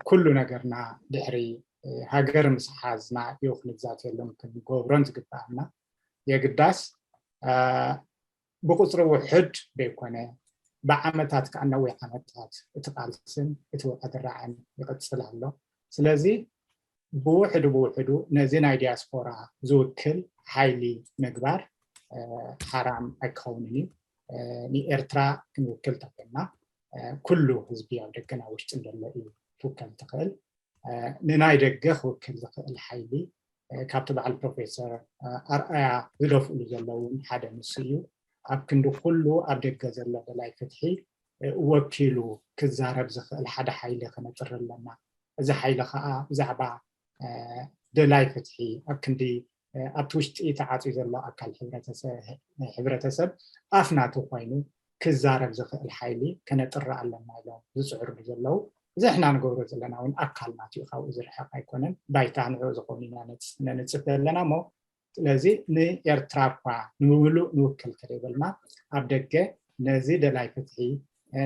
ኩሉ ነገርና ድሕሪ ሃገር ምስ ሓዝና እዩ ክንግዛተየሉን ክንገብሮን ዝግባኣና። የግዳስ ብቁፅሪ ውሕድ ዘይኮነ፣ ብዓመታት ከዓ ነዊሕ ዓመታት እቲ ቃልስን እቲ ወራድራዕን ይቕፅል ኣሎ። ስለዚ ብውሕዱ ብውሕዱ ነዚ ናይ ዲያስፖራ ዝውክል ሓይሊ ምግባር ሓራም ኣይክኸውንን እዩ። ንኤርትራ ክንውክል ተኮና ኩሉ ህዝቢ ኣብ ደገና ውሽጥን ዘሎ እዩ ትውከል ትኽእል። ንናይ ደገ ክውክል ዝኽእል ሓይሊ ካብቲ በዓል ፕሮፌሰር ኣርኣያ ዝደፍእሉ ዘለውን ሓደ ንሱ እዩ። ኣብ ክንዲ ኩሉ ኣብ ደገ ዘሎ ደላይ ፍትሒ ወኪሉ ክዛረብ ዝኽእል ሓደ ሓይሊ ከነጥሪ ኣለና። እዚ ሓይሊ ከዓ ብዛዕባ ደላይ ፍትሒ ኣብ ክንዲ ኣብቲ ውሽጢ ተዓፅዩ ዘሎ ኣካል ሕብረተሰብ ኣፍ ናቱ ኮይኑ ክዛረብ ዝኽእል ሓይሊ ከነጥሪ ኣለና ኢሎም ዝፅዕርሉ ዘለዉ፣ እዚ ንሕና ንገብሮ ዘለና እውን ኣካል ናቱ እዩ። ካብኡ ዝርሕቕ ኣይኮነን። ባይታ ንዕኡ ዝኸውን ኢና ነንፅፍ ዘለና እሞ፣ ስለዚ ንኤርትራ እኳ ንምሉእ ንውክል ከደይበልና ኣብ ደገ ነዚ ደላይ ፍትሒ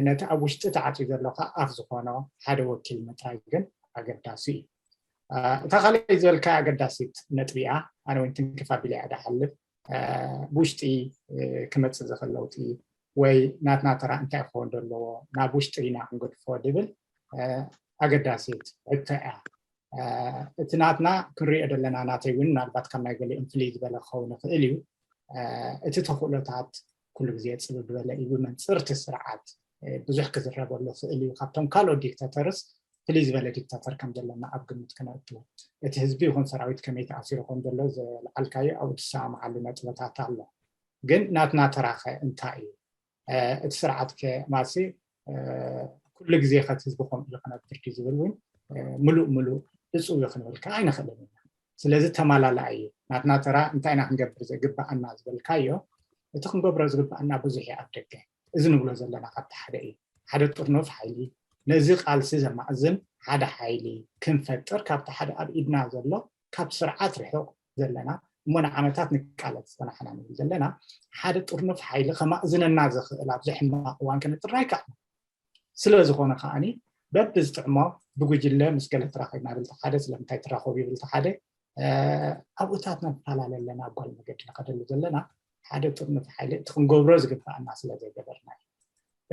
ነቲ ኣብ ውሽጢ ተዓፅዩ ዘሎ ከዓ ኣፍ ዝኾኖ ሓደ ወኪል ምጥራይ ግን ኣገዳሲ እዩ። እታ ካልኣይ ዝበልካ ኣገዳሲት ነጥቢ እያ። ኣነ እውን ትንክፍ ኣቢለ እያ ድሓልፍ። ብውሽጢ ክመፅእ ዝኽእል ለውጢ ወይ ናትና ተራ እንታይ ክኸውን ዘለዎ ናብ ውሽጢ ኢና ክንገድፎ ድብል ኣገዳሲት ሕቶ እያ። እቲ ናትና ክንሪኦ ዘለና ናተይ እውን ምናልባት ካብ ናይ ገሊኦም ፍልይ ዝበለ ክኸውን ይኽእል እዩ። እቲ ተኽእሎታት ኩሉ ግዜ ፅብብ ዝበለ እዩ። ብመንፅር እቲ ስርዓት ብዙሕ ክዝረበሉ ይኽእል እዩ። ካብቶም ካልኦት ዲክታተርስ ፍልይ ዝበለ ዲክታተር ከም ዘለና ኣብ ግምት ክነእቱ። እቲ ህዝቢ ይኹን ሰራዊት ከመይ ተኣሲሩ ከም ዘሎ ዝለዓልካዮ ኣብኡ ትሰማምዓሉ ነጥብታት ኣሎ። ግን ናትና ተራኸ እንታይ እዩ? እቲ ስርዓት ከ ማሲ ኩሉ ግዜ ከቲ ህዝቢ ከምኡ ኢሉ ክነብር ድዩ ዝብል እውን ምሉእ ምሉእ ብፅው ክንብል ከዓ ኣይንኽእልን ኢና። ስለዚ ተማላላእ እዩ። ናትና ተራ እንታይ ኢና ክንገብር ዝግባኣና ዝበልካዮ፣ እቲ ክንገብሮ ዝግባኣና ብዙሕ እዩ ኣብ ደገ። እዚ ንብሎ ዘለና ካብቲ ሓደ እዩ። ሓደ ጥርኑፍ ሓይሊ ነዚ ቃልሲ ዘማእዝን ሓደ ሓይሊ ክንፈጥር ካብቲ ሓደ ኣብ ኢድና ዘሎ ካብ ስርዓት ርሑቕ ዘለና እሞ ንዓመታት ንቃለስ ዝፀናሕና ንብል ዘለና ሓደ ጥርኑፍ ሓይሊ ከማእዝነና ዝኽእል ኣብዚ ሕማቕ እዋን ከነጥርና ኣይከኣልና። ስለ ዝኾነ ከዓኒ በብዝጥዕሞ ብጉጅለ ምስ ገለ ተራኺብና ብል ሓደ ስለምንታይ ትራኸቡ ይብል ሓደ ኣብኡታት ንፈላለ ኣለና ኣብ ጓል መገዲ ንኸደሉ ዘለና ሓደ ጥርኑፍ ሓይሊ እቲ ክንገብሮ ዝግባኣና ስለ ዘይገበርና እዩ።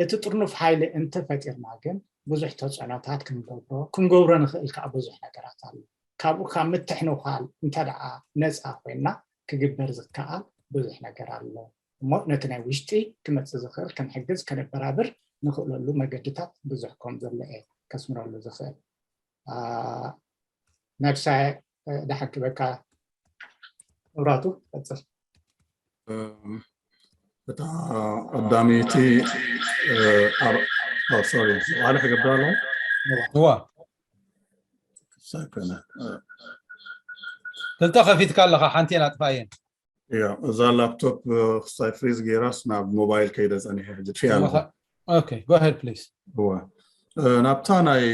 እቲ ጥርኑፍ ሓይሊ እንተፈጢርና ግን ብዙሕ ተፅዕኖታት ክንገብሮ ክንገብሮ ንኽእል ከዓ ብዙሕ ነገራት ኣሎ። ካብኡ ካብ ምትሕንዃል እንተ ደኣ ነፃ ኮይና ክግበር ዝከኣል ብዙሕ ነገር ኣሎ እሞ ነቲ ናይ ውሽጢ ክመፅእ ዝኽእል ክንሕግዝ ከነበራብር ንኽእለሉ መገድታት ብዙሕ ከም ዘሎ እየ ከስምረሉ ዝኽእል። ነብሳይ ደሓን ክበካ መብራቱ ቀፅል። እታ ቀዳመይቲ ሶሪ ባዕሊ ክገብር ኣለዎ እዋ ክሳይ ኮነ ክልተ ከፊትካ ኣለኻ ሓንቲ እየን ኣጥፋእየን እያ እዛ ላፕቶፕ ክሳይ ፍሪዝ ገይራስ ናብ ሞባይል ከይደ ፀኒሐ ሕጂ ጥፊያ ኣለኹ Okay, go ahead, please. እወ ናብታ ናይ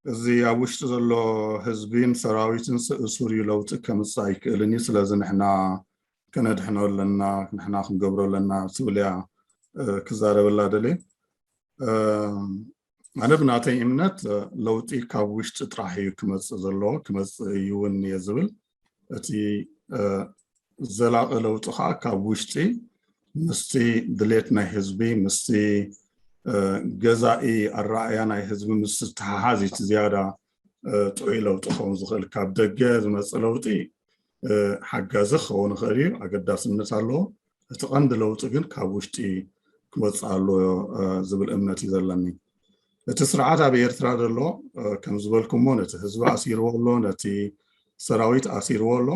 እዚ ኣብ ውሽጢ ዘሎ ህዝቢን ሰራዊትን እሱር እዩ ለውጢ ከምፅእ ኣይክእልን እዩ ስለዚ ንሕና ከነድሕኖ ኣለና ንሕና ክንገብሮ ኣለና ትብል እያ ክዛረበላ ደልየ ኣነ ብናተይ እምነት ለውጢ ካብ ውሽጢ ጥራሕ እዩ ክመፅእ ዘለዎ ክመፅእ እዩ እውን እየ ዝብል እቲ ዘላቒ ለውጢ ከዓ ካብ ውሽጢ ምስቲ ድሌት ናይ ህዝቢ ምስቲ ገዛኢ ኣረኣእያ ናይ ህዝቢ ምስ ዝተሓሓዝ እቲ ዝያዳ ጥዑይ ለውጢ ክኸውን ዝኽእል ካብ ደገ ዝመፅእ ለውጢ ሓጋዚ ክኸውን ይኽእል እዩ ኣገዳስነት ኣለዎ እቲ ቀንዲ ለውጢ ግን ካብ ውሽጢ ክመፅእ ኣለዎ ዝብል እምነት እዩ ዘለኒ እቲ ስርዓት ኣብ ኤርትራ ዘሎ ከም ዝበልኩሞ ነቲ ህዝቢ ኣሲርዎ ኣሎ ነቲ ሰራዊት ኣሲርዎ ኣሎ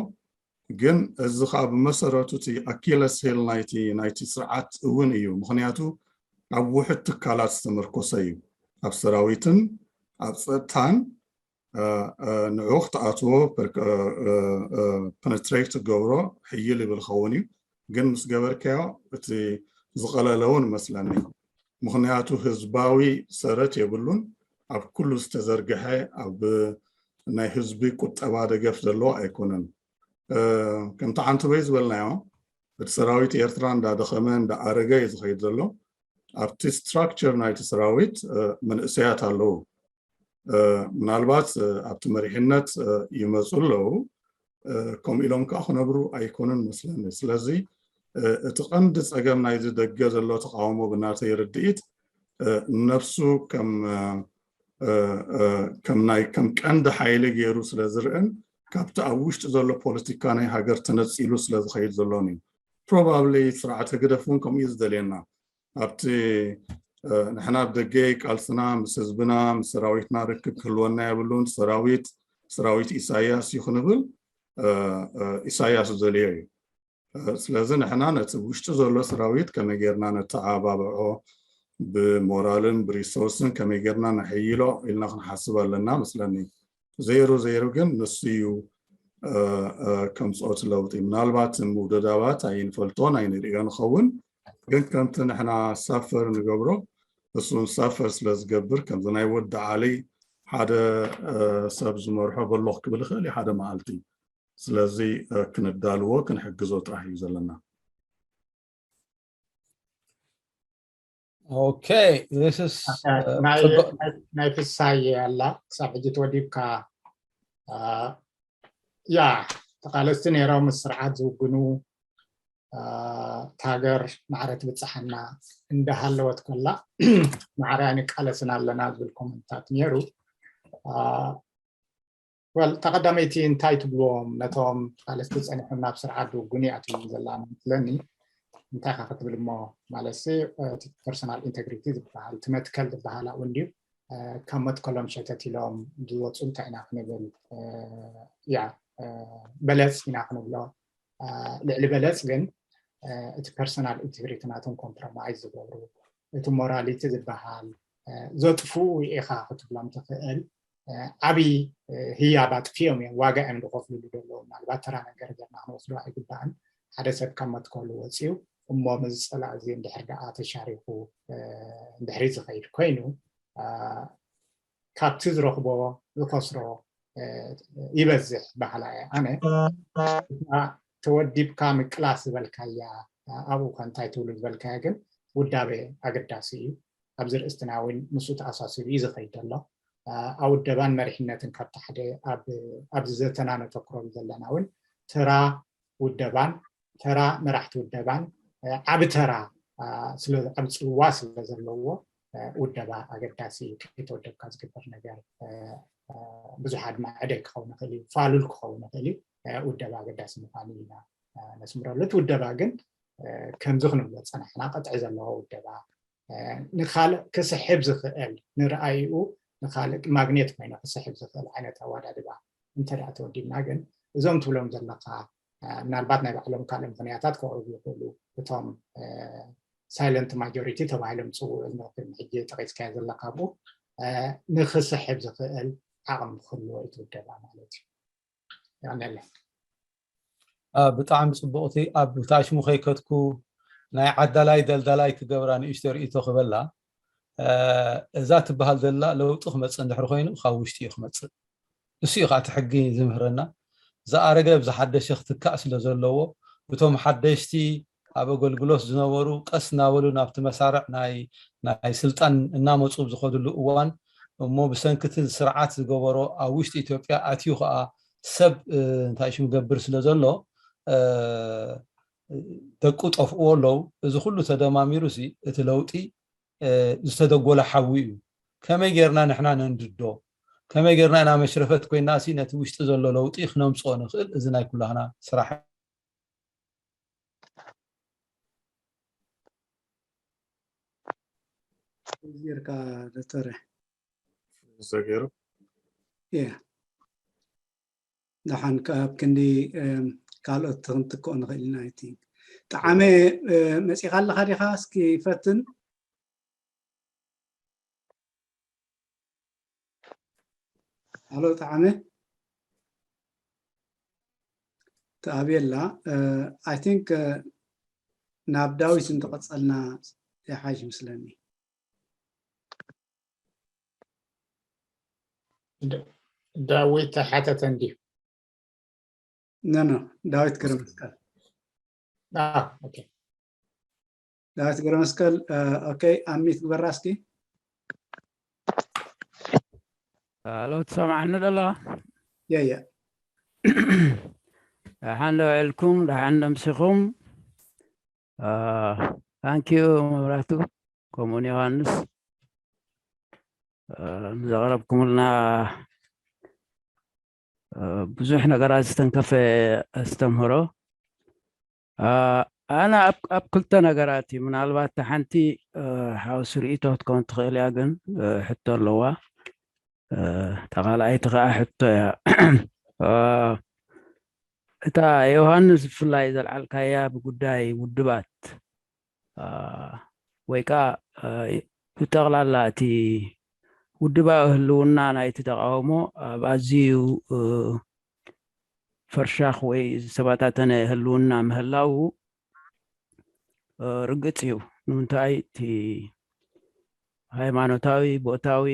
ግን እዚ ከዓ ብመሰረቱ እቲ ኣኪለስ ሄል ናይቲ ናይቲ ስርዓት እውን እዩ ምክንያቱ ኣብ ውሕድ ትካላት ዝተመርኮሰ እዩ ኣብ ሰራዊትን ኣብ ፀጥታን ንዑ ክትኣትዎ ፐነትሬት ትገብሮ ሕይል ይብል ኸውን እዩ ግን ምስ ገበርካዮ እቲ ዝቐለለ እውን መስለኒ ምኽንያቱ ህዝባዊ ሰረት የብሉን። ኣብ ኩሉ ዝተዘርግሐ ኣብ ናይ ህዝቢ ቁጠባ ደገፍ ዘለዎ ኣይኮነን። ከምቲ ሓንቲ በይ ዝበልናዮ፣ እቲ ሰራዊት ኤርትራ እንዳደኸመ እንዳኣረገ እዩ ዝኸይድ ዘሎ። ኣብቲ ስትራክቸር ናይቲ ሰራዊት መንእሰያት ኣለዉ። ምናልባት ኣብቲ መሪሕነት ይመፁ ኣለዉ፣ ከምኡ ኢሎም ከዓ ክነብሩ ኣይኮኑን መስለኒ። ስለዚ እቲ ቀንዲ ፀገም ናይዚ ደገ ዘሎ ተቃውሞ ብናተይ ርድኢት ነፍሱ ከም ከም ናይ ከም ቀንዲ ሓይሊ ገይሩ ስለ ዝርእን ካብቲ ኣብ ውሽጢ ዘሎ ፖለቲካ ናይ ሃገር ተነፂሉ ስለ ዝኸይድ ዘሎን እዩ። ፕሮባብሊ ስርዓት ህግደፍ እውን ከምኡ እዩ ዝደልየና። ኣብቲ ንሕና ኣብ ደገ ቃልስና ምስ ህዝብና ምስ ሰራዊትና ርክብ ክህልወና የብሉን። ሰራዊት ሰራዊት ኢሳያስ እዩ ክንብል ኢሳያስ ዝደልዮ እዩ። ስለዚ ንሕና ነቲ ውሽጢ ዘሎ ሰራዊት ከመይ ጌርና ነተዓባብዖ፣ ብሞራልን ብሪሶርስን ከመይ ጌርና ነሐይሎ ኢልና ክንሓስብ ኣለና መስለኒ። ዘይሩ ዘይሩ ግን ንሱ እዩ ከምፅኦት ለውጢ። ምናልባት ምውደዳባት ኣይንፈልጦን ኣይንርእዮ ንኸውን፣ ግን ከምቲ ንሕና ሳፈር ንገብሮ እሱን ሳፈር ስለ ዝገብር ከምዚ ናይ ወዲ ዓሊ ሓደ ሰብ ዝመርሖ በሎኽ ክብል ይኽእል እዩ ሓደ መዓልቲ። ስለዚ ክንዳልዎ ክንሕግዞ ጥራሕ እዩ ዘለና። Okay, this is ናይ ፍሳይ ኣላ ክሳብ ሕጂ ተወዲብካ ያ ተቃለስቲ ነይሮም ምስ ስርዓት ዝውግኑ እታ ሃገር ማዕረ ትብፅሓና እንዳሃለወት ከላ ማዕረ ኣይንቃለስን ኣለና ዝብል ኮመንታት ነይሩ። ወል ተቀዳመይቲ እንታይ ትብልዎም ነቶም ቃለስቲ ፀኒሖም ናብ ስርዓት ዝውግኑ ይኣትዎም ዘላ መስለኒ? እንታይ ካ ክትብል እሞ ማለት ፐርሶናል ኢንቴግሪቲ ዝበሃል እቲ መትከል ዝበሃል ኣብኡ እንድዩ። ካብ መትከሎም ሸተት ኢሎም ዝወፁ እንታይ ኢና ክንብል? ያ በለፅ ኢና ክንብሎ። ልዕሊ በለፅ ግን እቲ ፐርሶናል ኢንቴግሪቲ ናቶም ኮምፕሮማይዝ ዝገብሩ፣ እቲ ሞራሊቲ ዝበሃል ዘጥፍኡ ኢኻ ክትብሎም ትኽእል። ዓብዪ ህያብ ኣጥፊኦም እዮም፣ ዋጋ እዮም ዝኸፍልሉ ዘለዉ። ምናልባት ተራ ነገር ገርና ክንወስዶ ኣይግባእን። ሓደ ሰብ ካብ መትከሉ ወፂኡ እሞ ምስ ፀላእ እዚ እንድሕር ደኣ ተሻሪኹ እንድሕሪ ዝኸይድ ኮይኑ ካብቲ ዝረኽቦ ዝኸስሮ ይበዝሕ በሃላ እየ ኣነ። ተወዲብካ ምቅላስ ዝበልካያ ኣብኡ ከ እንታይ ትብሉ ዝበልካያ ግን ውዳበ ኣገዳሲ እዩ። ኣብዚ ርእስትና እውን ምስኡ ተኣሳሲሩ እዩ ዝኸይድ ዘሎ። ኣብ ውደባን መሪሕነትን ካብቲ ሓደ ኣብዚ ዘተና ነተኩረሉ ዘለና እውን ተራ ውደባን ተራ መራሕቲ ውደባን ዓቢ ተራ ዓቢ ፅልዋ ስለ ዘለዎ ውደባ ኣገዳሲ እዩ። ከይተወደብካ ዝግበር ነገር ብዙሕ ኣድማዕደ ክኸውን ይኽእል እዩ፣ ፋሉል ክኸውን ይኽእል እዩ። ውደባ ኣገዳሲ ምዃኑ ኢና ነስምረሉ። እቲ ውደባ ግን ከምዚ ክንብሎ ዝፀናሕና ቅጥዒ ዘለዎ ውደባ፣ ንኻልእ ክስሕብ ዝኽእል ንረኣይኡ ንኻልእ ማግኔት ኮይኑ ክስሕብ ዝኽእል ዓይነት ኣወዳድባ እንተ ደኣ ተወዲብና ግን እዞም ትብሎም ዘለኻ ምናልባት ናይ ባዕሎም ካልእ ምኽንያታት ከቕርቡ ይኽእሉ። እቶም ሳይለንት ማጆሪቲ ተባሂሎም ዝፅውዑ ኣለዉ። ሕጂ ጠቒስካዮ ዘለካ ኣብኡ ንክስሕብ ዝኽእል ዓቕሚ ክህልዎ እዩ እቲ ውደባ ማለት እዩ። የቐንየለይ። ብጣዕሚ ፅቡቕቲ ኣብ ታሽሙ ከይከትኩ ናይ ዓዳላይ ደልዳላይ ክገብራ ንእሽቶ ርእይቶ ክበላ እዛ ትበሃል ዘላ ለውጢ ክመፅእ እንድሕር ኮይኑ ካብ ውሽጢ እዩ ክመፅእ። እሱ እዩ ከዓ እቲ ሕጊ ዝምህረና። ዝኣረገ ብዝሓደሸ ክትካእ ስለ ዘለዎ እቶም ሓደሽቲ ኣብ ኣገልግሎት ዝነበሩ ቀስ እናበሉ ናብቲ መሳርዕ ናይ ናይ ስልጣን እናመፁ ዝኸድሉ እዋን እሞ ብሰንክቲ ስርዓት ዝገበሮ ኣብ ውሽጢ ኢትዮጵያ ኣትዩ ከዓ ሰብ እንታይ ሽም ገብር ስለ ዘሎ ደቁ ጠፍእዎ ኣለዉ። እዚ ኩሉ ተደማሚሩ ሲ እቲ ለውጢ ዝተደጎለ ሓዊ እዩ። ከመይ ጌርና ንሕና ነንድዶ? ከመይ ጌርና ኢና መሽረፈት ኮይና ሲ ነቲ ውሽጢ ዘሎ ለውጢ ክነምፅኦ ንኽእል? እዚ ናይ ኩላህና ስራሕ። ዜርካ ዶክተር ዘገሩ ያ ደሓን ካብ ክንዲ ካልኦት ክንትክኦ ንኽእል ኢና። I think ጠዓመ መፂኻ ኣለኻ ዲኻ? እስኪ ፈትን። ሃሎ ጠዓመ ተኣብየላ። I think ናብ ዳዊት እንተቐፀልና ይሓይሽ ይመስለኒ። ዳዊት ሓተተ እንዲዩ። ኖ ኖ ዳዊት ገረመስቀል Ah, okay. ዳዊት ገረመስቀል okay፣ ኣሚት ግበራ እስኪ። ኣሎ ትሰማዕኒ ደላ? የየ ደሓን ዶ ውዕልኩም? ደሓን ደምሲኹም? ታንኪዩ መብራቱ፣ ከምኡን ዮሃንስ፣ ንዘቕረብኩምልና ብዙሕ ነገራት ዝተንከፈ ኣስተምህሮ። ኣነ ኣብ ክልተ ነገራት እዩ፣ ምናልባት ሓንቲ ሓውሲ ርእይቶ ክትከውን ትኽእል እያ፣ ግን ሕቶ ኣለዋ። እታ ካልኣይቲ ከዓ ሕቶ እያ። እታ ዮሃንስ ብፍላይ ዘልዓልካያ ብጉዳይ ውድባት ወይ ከዓ ብጠቕላላ እቲ ውድባዊ ህልውና ናይቲ ተቃውሞ ኣብ ኣዝዩ ፈርሻኽ ወይ ዝተበታተነ ህልውና ምህላው ርግፅ እዩ። ንምንታይ እቲ ሃይማኖታዊ፣ ቦታዊ፣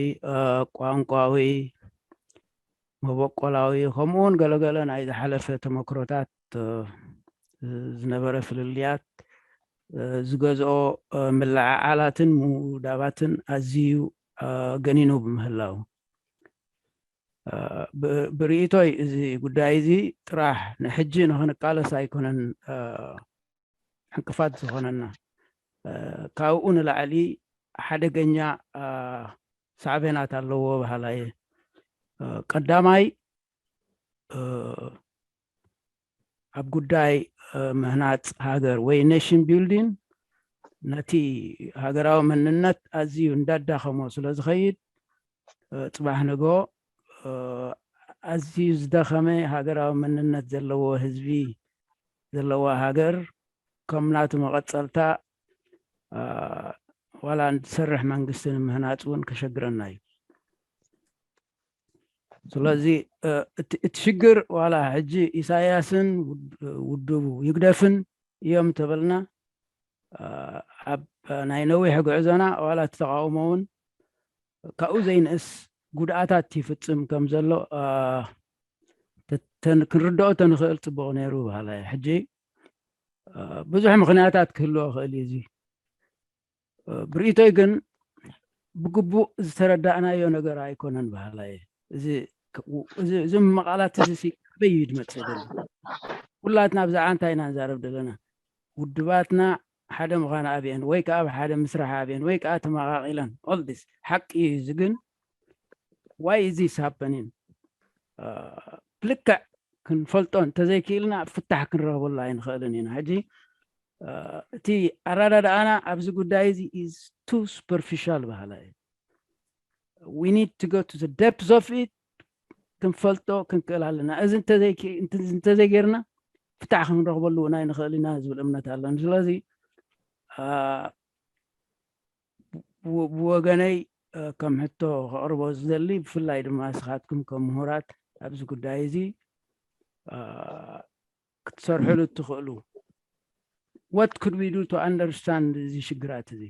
ቋንቋዊ፣ መበቆላዊ ከምኡውን ገለገለ ናይ ዝሓለፈ ተመክሮታት ዝነበረ ፍልልያት ዝገዝኦ ምልዕዓላትን ምውዳባትን ኣዝዩ ገኒኑ ብምህላው ብርእይቶይ እዚ ጉዳይ እዚ ጥራሕ ንሕጂ ንክንቃለስ ኣይኮነን ዕንቅፋት ዝኾነና፣ ካብኡ ንላዕሊ ሓደገኛ ሳዕቤናት ኣለዎ በሃላይ እየ። ቀዳማይ ኣብ ጉዳይ ምህናፅ ሃገር ወይ ኔሽን ቢልዲን ነቲ ሃገራዊ መንነት ኣዝዩ እንዳዳኸሞ ስለ ዝኸይድ ፅባሕ ንግሆ ኣዝዩ ዝደኸመ ሃገራዊ መንነት ዘለዎ ህዝቢ ዘለዋ ሃገር ከም ናቱ መቐፀልታ ዋላ ዝሰርሕ መንግስቲ ንምህናፅ እውን ከሸግረና እዩ። ስለዚ እቲ ሽግር ዋላ ሕጂ ኢሳያስን ውድቡ ይግደፍን እዮም ተበልና ኣብ ናይ ነዊሕ ጉዕዞና ዋላ እቲ ተቃውሞ እውን ካብኡ ዘይንእስ ጉድኣታት ይፍፅም ከም ዘሎ ክንርድኦ ተንኽእል ፅቡቕ ነይሩ በሃላ እየ። ሕጂ ብዙሕ ምኽንያታት ክህልዎ ክእል እዩ። እዚ ብርእይቶይ ግን ብግቡእ ዝተረዳእናዮ ነገር ኣይኮነን በሃላ እየ። እዚ ምመቓላት እዚ በይ እዩ ዝመፅእ ዘሎ? ኩላትና ብዛዕባ እንታይ ኢና ንዛረብ ዘለና? ውድባትና ሓደ ምዃን ኣብየን ወይ ከዓ ኣብ ሓደ ምስራሕ ኣብየን ወይ ከዓ ተመቓቒለን ኦልዲስ ሓቂ እዩ። እዚ ግን ዋይ እዚ ሳበኒን ብልክዕ ክንፈልጦ እንተዘይክኢልና ፍታሕ ክንረኽበሉ ኣይንኽእልን ኢና። ሕጂ እቲ ኣረዳድኣና ኣብዚ ጉዳይ እዚ is too superficial በሃላ እዩ። We need to go to the depth of it፣ ክንፈልጦ ክንክእል ኣለና። እዚ እንተዘይጌርና ፍታሕ ክንረኽበሉ እውን ኣይንኽእል ኢና ዝብል እምነት ኣለኒ። ስለዚ ብወገነይ ከም ሕቶ ከቕርቦ ዝደሊ ብፍላይ ድማ ንስኻትኩም ከም ምሁራት ኣብዚ ጉዳይ እዚ ክትሰርሕሉ እትኽእሉ what could we do to understand እዚ ሽግራት እዚ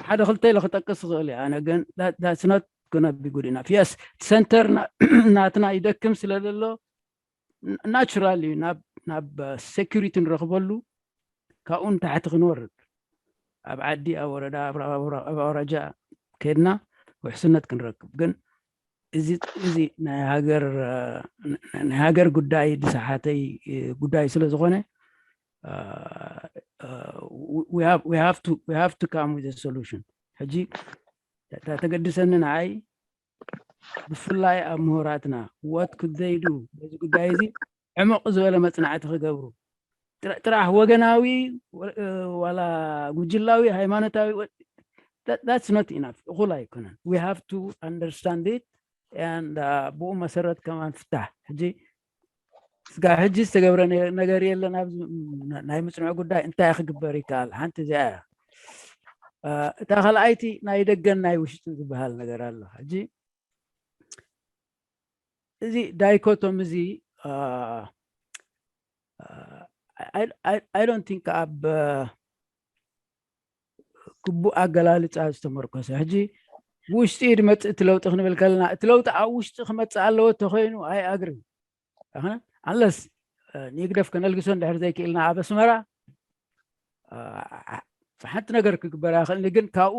ሓደ ክልተ ኢለ ክጠቅስ ዝኽእል እየ። ኣነ ግን that's not gonna be good enough። Yes፣ center ናትና ይደክም ስለ ዘሎ ናቹራል እዩ ናብ security ንረኽበሉ ካብኡ ንታሕቲ ክንወርድ ኣብ ዓዲ ኣብ ወረዳ ኣብ ኣውራጃ ከድና ውሕስነት ክንረክብ ግን እዚ እዚ ናይ ሃገር ናይ ሃገር ጉዳይ ዝሰሓተይ ጉዳይ ስለ ዝኾነ we have to we have to come with a solution። ሕጂ እታ ተገድሰኒ ንዓይ ብፍላይ ኣብ ምሁራትና what could they do በዚ ጉዳይ እዚ ዕሙቕ ዝበለ መፅናዕቲ ክገብሩ ጥራሕ ወገናዊ ዋላ ጉጅላዊ ሃይማኖታዊ that's not enough፣ እኹል ኣይኮነን። We have to understand it and ብኡ መሰረት ከማን ፍታሕ። ሕጂ ስጋ ሕጂ ዝተገብረ ነገር የለን። ናይ ምፅንዑ ጉዳይ እንታይ ክግበር ይከኣል? ሓንቲ እዚኣ እያ። እታ ካልኣይቲ ናይ ደገን ናይ ውሽጥን ዝበሃል ነገር ኣሎ። ሕጂ እዚ ዳይኮቶም እዚ I don't think ኣብ ግቡእ ኣገላልፃ ዝተመርኮሰ። ሕጂ ብውሽጢ እዩ ዝመፅእ እቲ ለውጢ ክንብል ከለና፣ እቲ ለውጢ ኣብ ውሽጢ ክመፅእ ኣለዎ ተኮይኑ ኣይኣግርን። ኣኽነ ኣለስ ንግደፍ ከነልግሶ እንድሕር ዘይክእልና ኣብ ኣስመራ ሓንቲ ነገር ክግበር ኣይኽእልን። ግን ካብኡ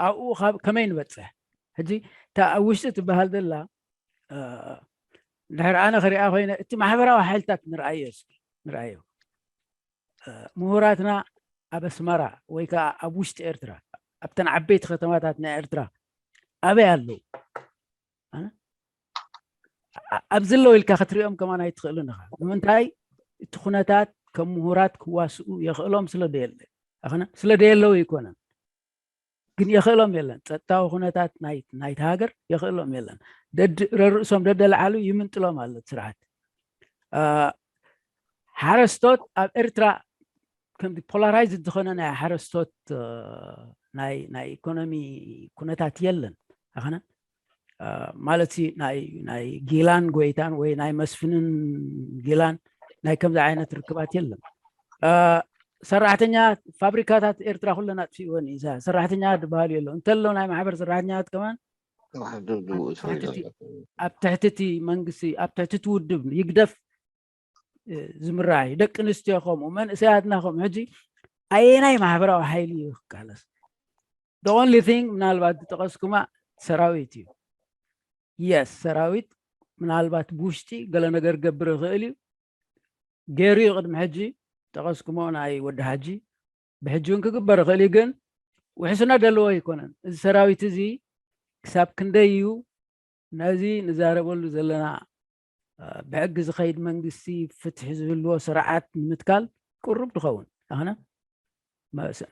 ኣብኡ ከመይ ንበፅሕ? ሕጂ እታ ኣብ ውሽጢ ትበሃል ዘላ፣ ድሕር ኣነ ክሪኣ ኮይነ፣ እቲ ማሕበራዊ ሓይልታት ንርኣዮ እስኪ፣ ንርኣዮ። ምሁራትና ኣብ ኣስመራ ወይ ከዓ ኣብ ውሽጢ ኤርትራ፣ ኣብተን ዓበይቲ ከተማታት ናይ ኤርትራ ኣበይ ኣለዉ? ኣብዚ ኣለዉ ኢልካ ክትሪኦም ከማን ኣይትኽእልን ኢኻ። ንምንታይ? እቲ ኩነታት ከም ምሁራት ክዋስኡ የኽእሎም ስለ ደየለ፣ ኣኽነ ስለ ደየለዉ ኣይኮነን፣ ግን የኽእሎም የለን። ጸጥታዊ ኩነታት ናይቲ ሃገር የኽእሎም የለን። ረርእሶም ደደለዓሉ ይምንጥሎም ኣሎ ስርዓት። ሓረስቶት ኣብ ኤርትራ ከምዚ ፖላራይዝድ ዝኾነ ናይ ሓረስቶት ናይ ኢኮኖሚ ኩነታት የለን። ኣኸነ ማለት ናይ ጊላን ጎይታን ወይ ናይ መስፍንን ጊላን ናይ ከምዚ ዓይነት ርክባት የለን። ሰራሕተኛ ፋብሪካታት ኤርትራ ኩለን ኣጥፊእወን እዩ። ሰራሕተኛ ዝበሃሉ የለው እንተሎ ናይ ማሕበር ሰራሕተኛታት ከማን ኣብ ትሕቲ እቲ መንግስቲ ኣብ ትሕቲ እቲ ውድብ ይግደፍ ዝምራሕ እዩ። ደቂ ኣንስትዮ ከምኡ፣ መንእሰያትና ከምኡ። ሕጂ ኣየናይ ማሕበራዊ ሓይሊ እዩ ክቃለስ? The only thing ምናልባት ዝጠቐስኩማ ሰራዊት እዩ። የስ ሰራዊት ምናልባት ብውሽጢ ገለ ነገር ገብር ይኽእል እዩ ገይሩ እዩ። ቅድሚ ሕጂ ጠቐስኩሞ ናይ ወዲ ሓጂ ብሕጂ እውን ክግበር ይኽእል እዩ፣ ግን ውሕስነት ዘለዎ ኣይኮነን። እዚ ሰራዊት እዚ ክሳብ ክንደይ እዩ ነዚ ንዛረበሉ ዘለና ብሕጊ ዝኸይድ መንግስቲ ፍትሒ ዝህልዎ ስርዓት ንምትካል ቅሩብ ድኸውን ኣነ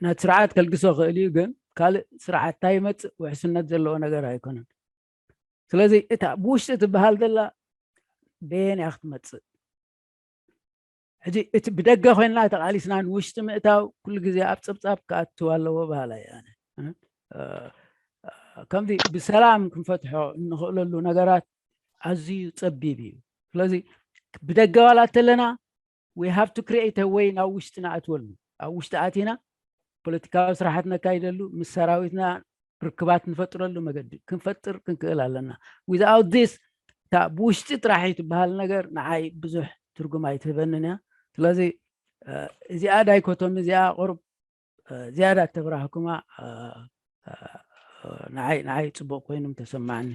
ነቲ ስርዓት ከልግሶ ክእል እዩ፣ ግን ካልእ ስርዓት እንታይ ይመፅእ ውሕስነት ዘለዎ ነገር ኣይኮነን። ስለዚ እታ ብውሽጢ ትበሃል ዘላ በየን እያ ክትመፅእ? ሕጂ እቲ ብደገ ኮይንና ተቓሊስና ንውሽጢ ምእታው ኩሉ ግዜ ኣብ ፀብፃብ ክኣትው ኣለዎ በሃላይ እየ ኣነ። ከምዚ ብሰላም ክንፈትሖ እንኽእለሉ ነገራት ኣዝዩ ፀቢብ እዩ። ስለዚ ብደገ ዋላ እንተለና we have to create a way ናብ ውሽጢ ንኣትወሉ፣ ኣብ ውሽጢ ኣቲና ፖለቲካዊ ስራሓት ነካይደሉ፣ ምስ ሰራዊትና ርክባት ንፈጥረሉ መገዲ ክንፈጥር ክንክእል ኣለና። Without this እታ ብውሽጢ ጥራሕ እዩ ትበሃል ነገር ንዓይ ብዙሕ ትርጉም ኣይትህበንን እያ። ስለዚ እዚኣ ዳይኮቶሚ እዚኣ ቁሩብ ዝያዳ እተብራህኩማ ንዓይ ንዓይ ፅቡቅ ኮይኑ ተሰማዕኒ።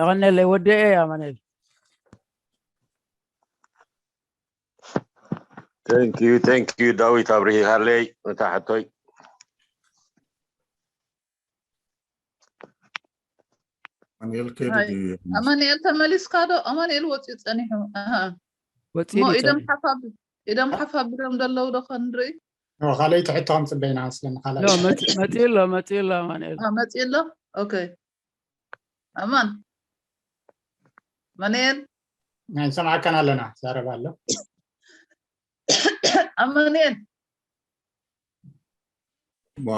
ኣቐነለይ ወዲኤ ኣማኑኤል። Thank you, thank you ዳዊት ኣብርሂሃለይ ነታ ሕቶይ። ኣማኑኤል ከይዱ ድዩ? ኣማኑኤል ተመሊስካ ዶ? ኣማኑኤል ወፂኡ ፀኒሑ። ኣሃ። ወፂኡ እሞ ድዩ ኢዶም ፀኒሑ? ሓፍ ኣቢ-፣ ኢዶም ሓፍ ኣቢሎም ደለዉ ዶ ከንርኢ? ኖ፣ ካልኣይቲ ሕቶ ከም ፅበይና መስለኒ፣ ካልኣይቲ። ኖ፣ መፂ-፣ መፂኡ ኣሎ፣ መፂኡ ኣሎ ኣማኑኤል። ኣ፣ መፂኡ ኣሎ? ኦኬ። ኣማን። ኣማኑኤል። ናይ ሰማዕካን ኣለና፣ ዛረባ ኣሎ። ኣማኑኤል።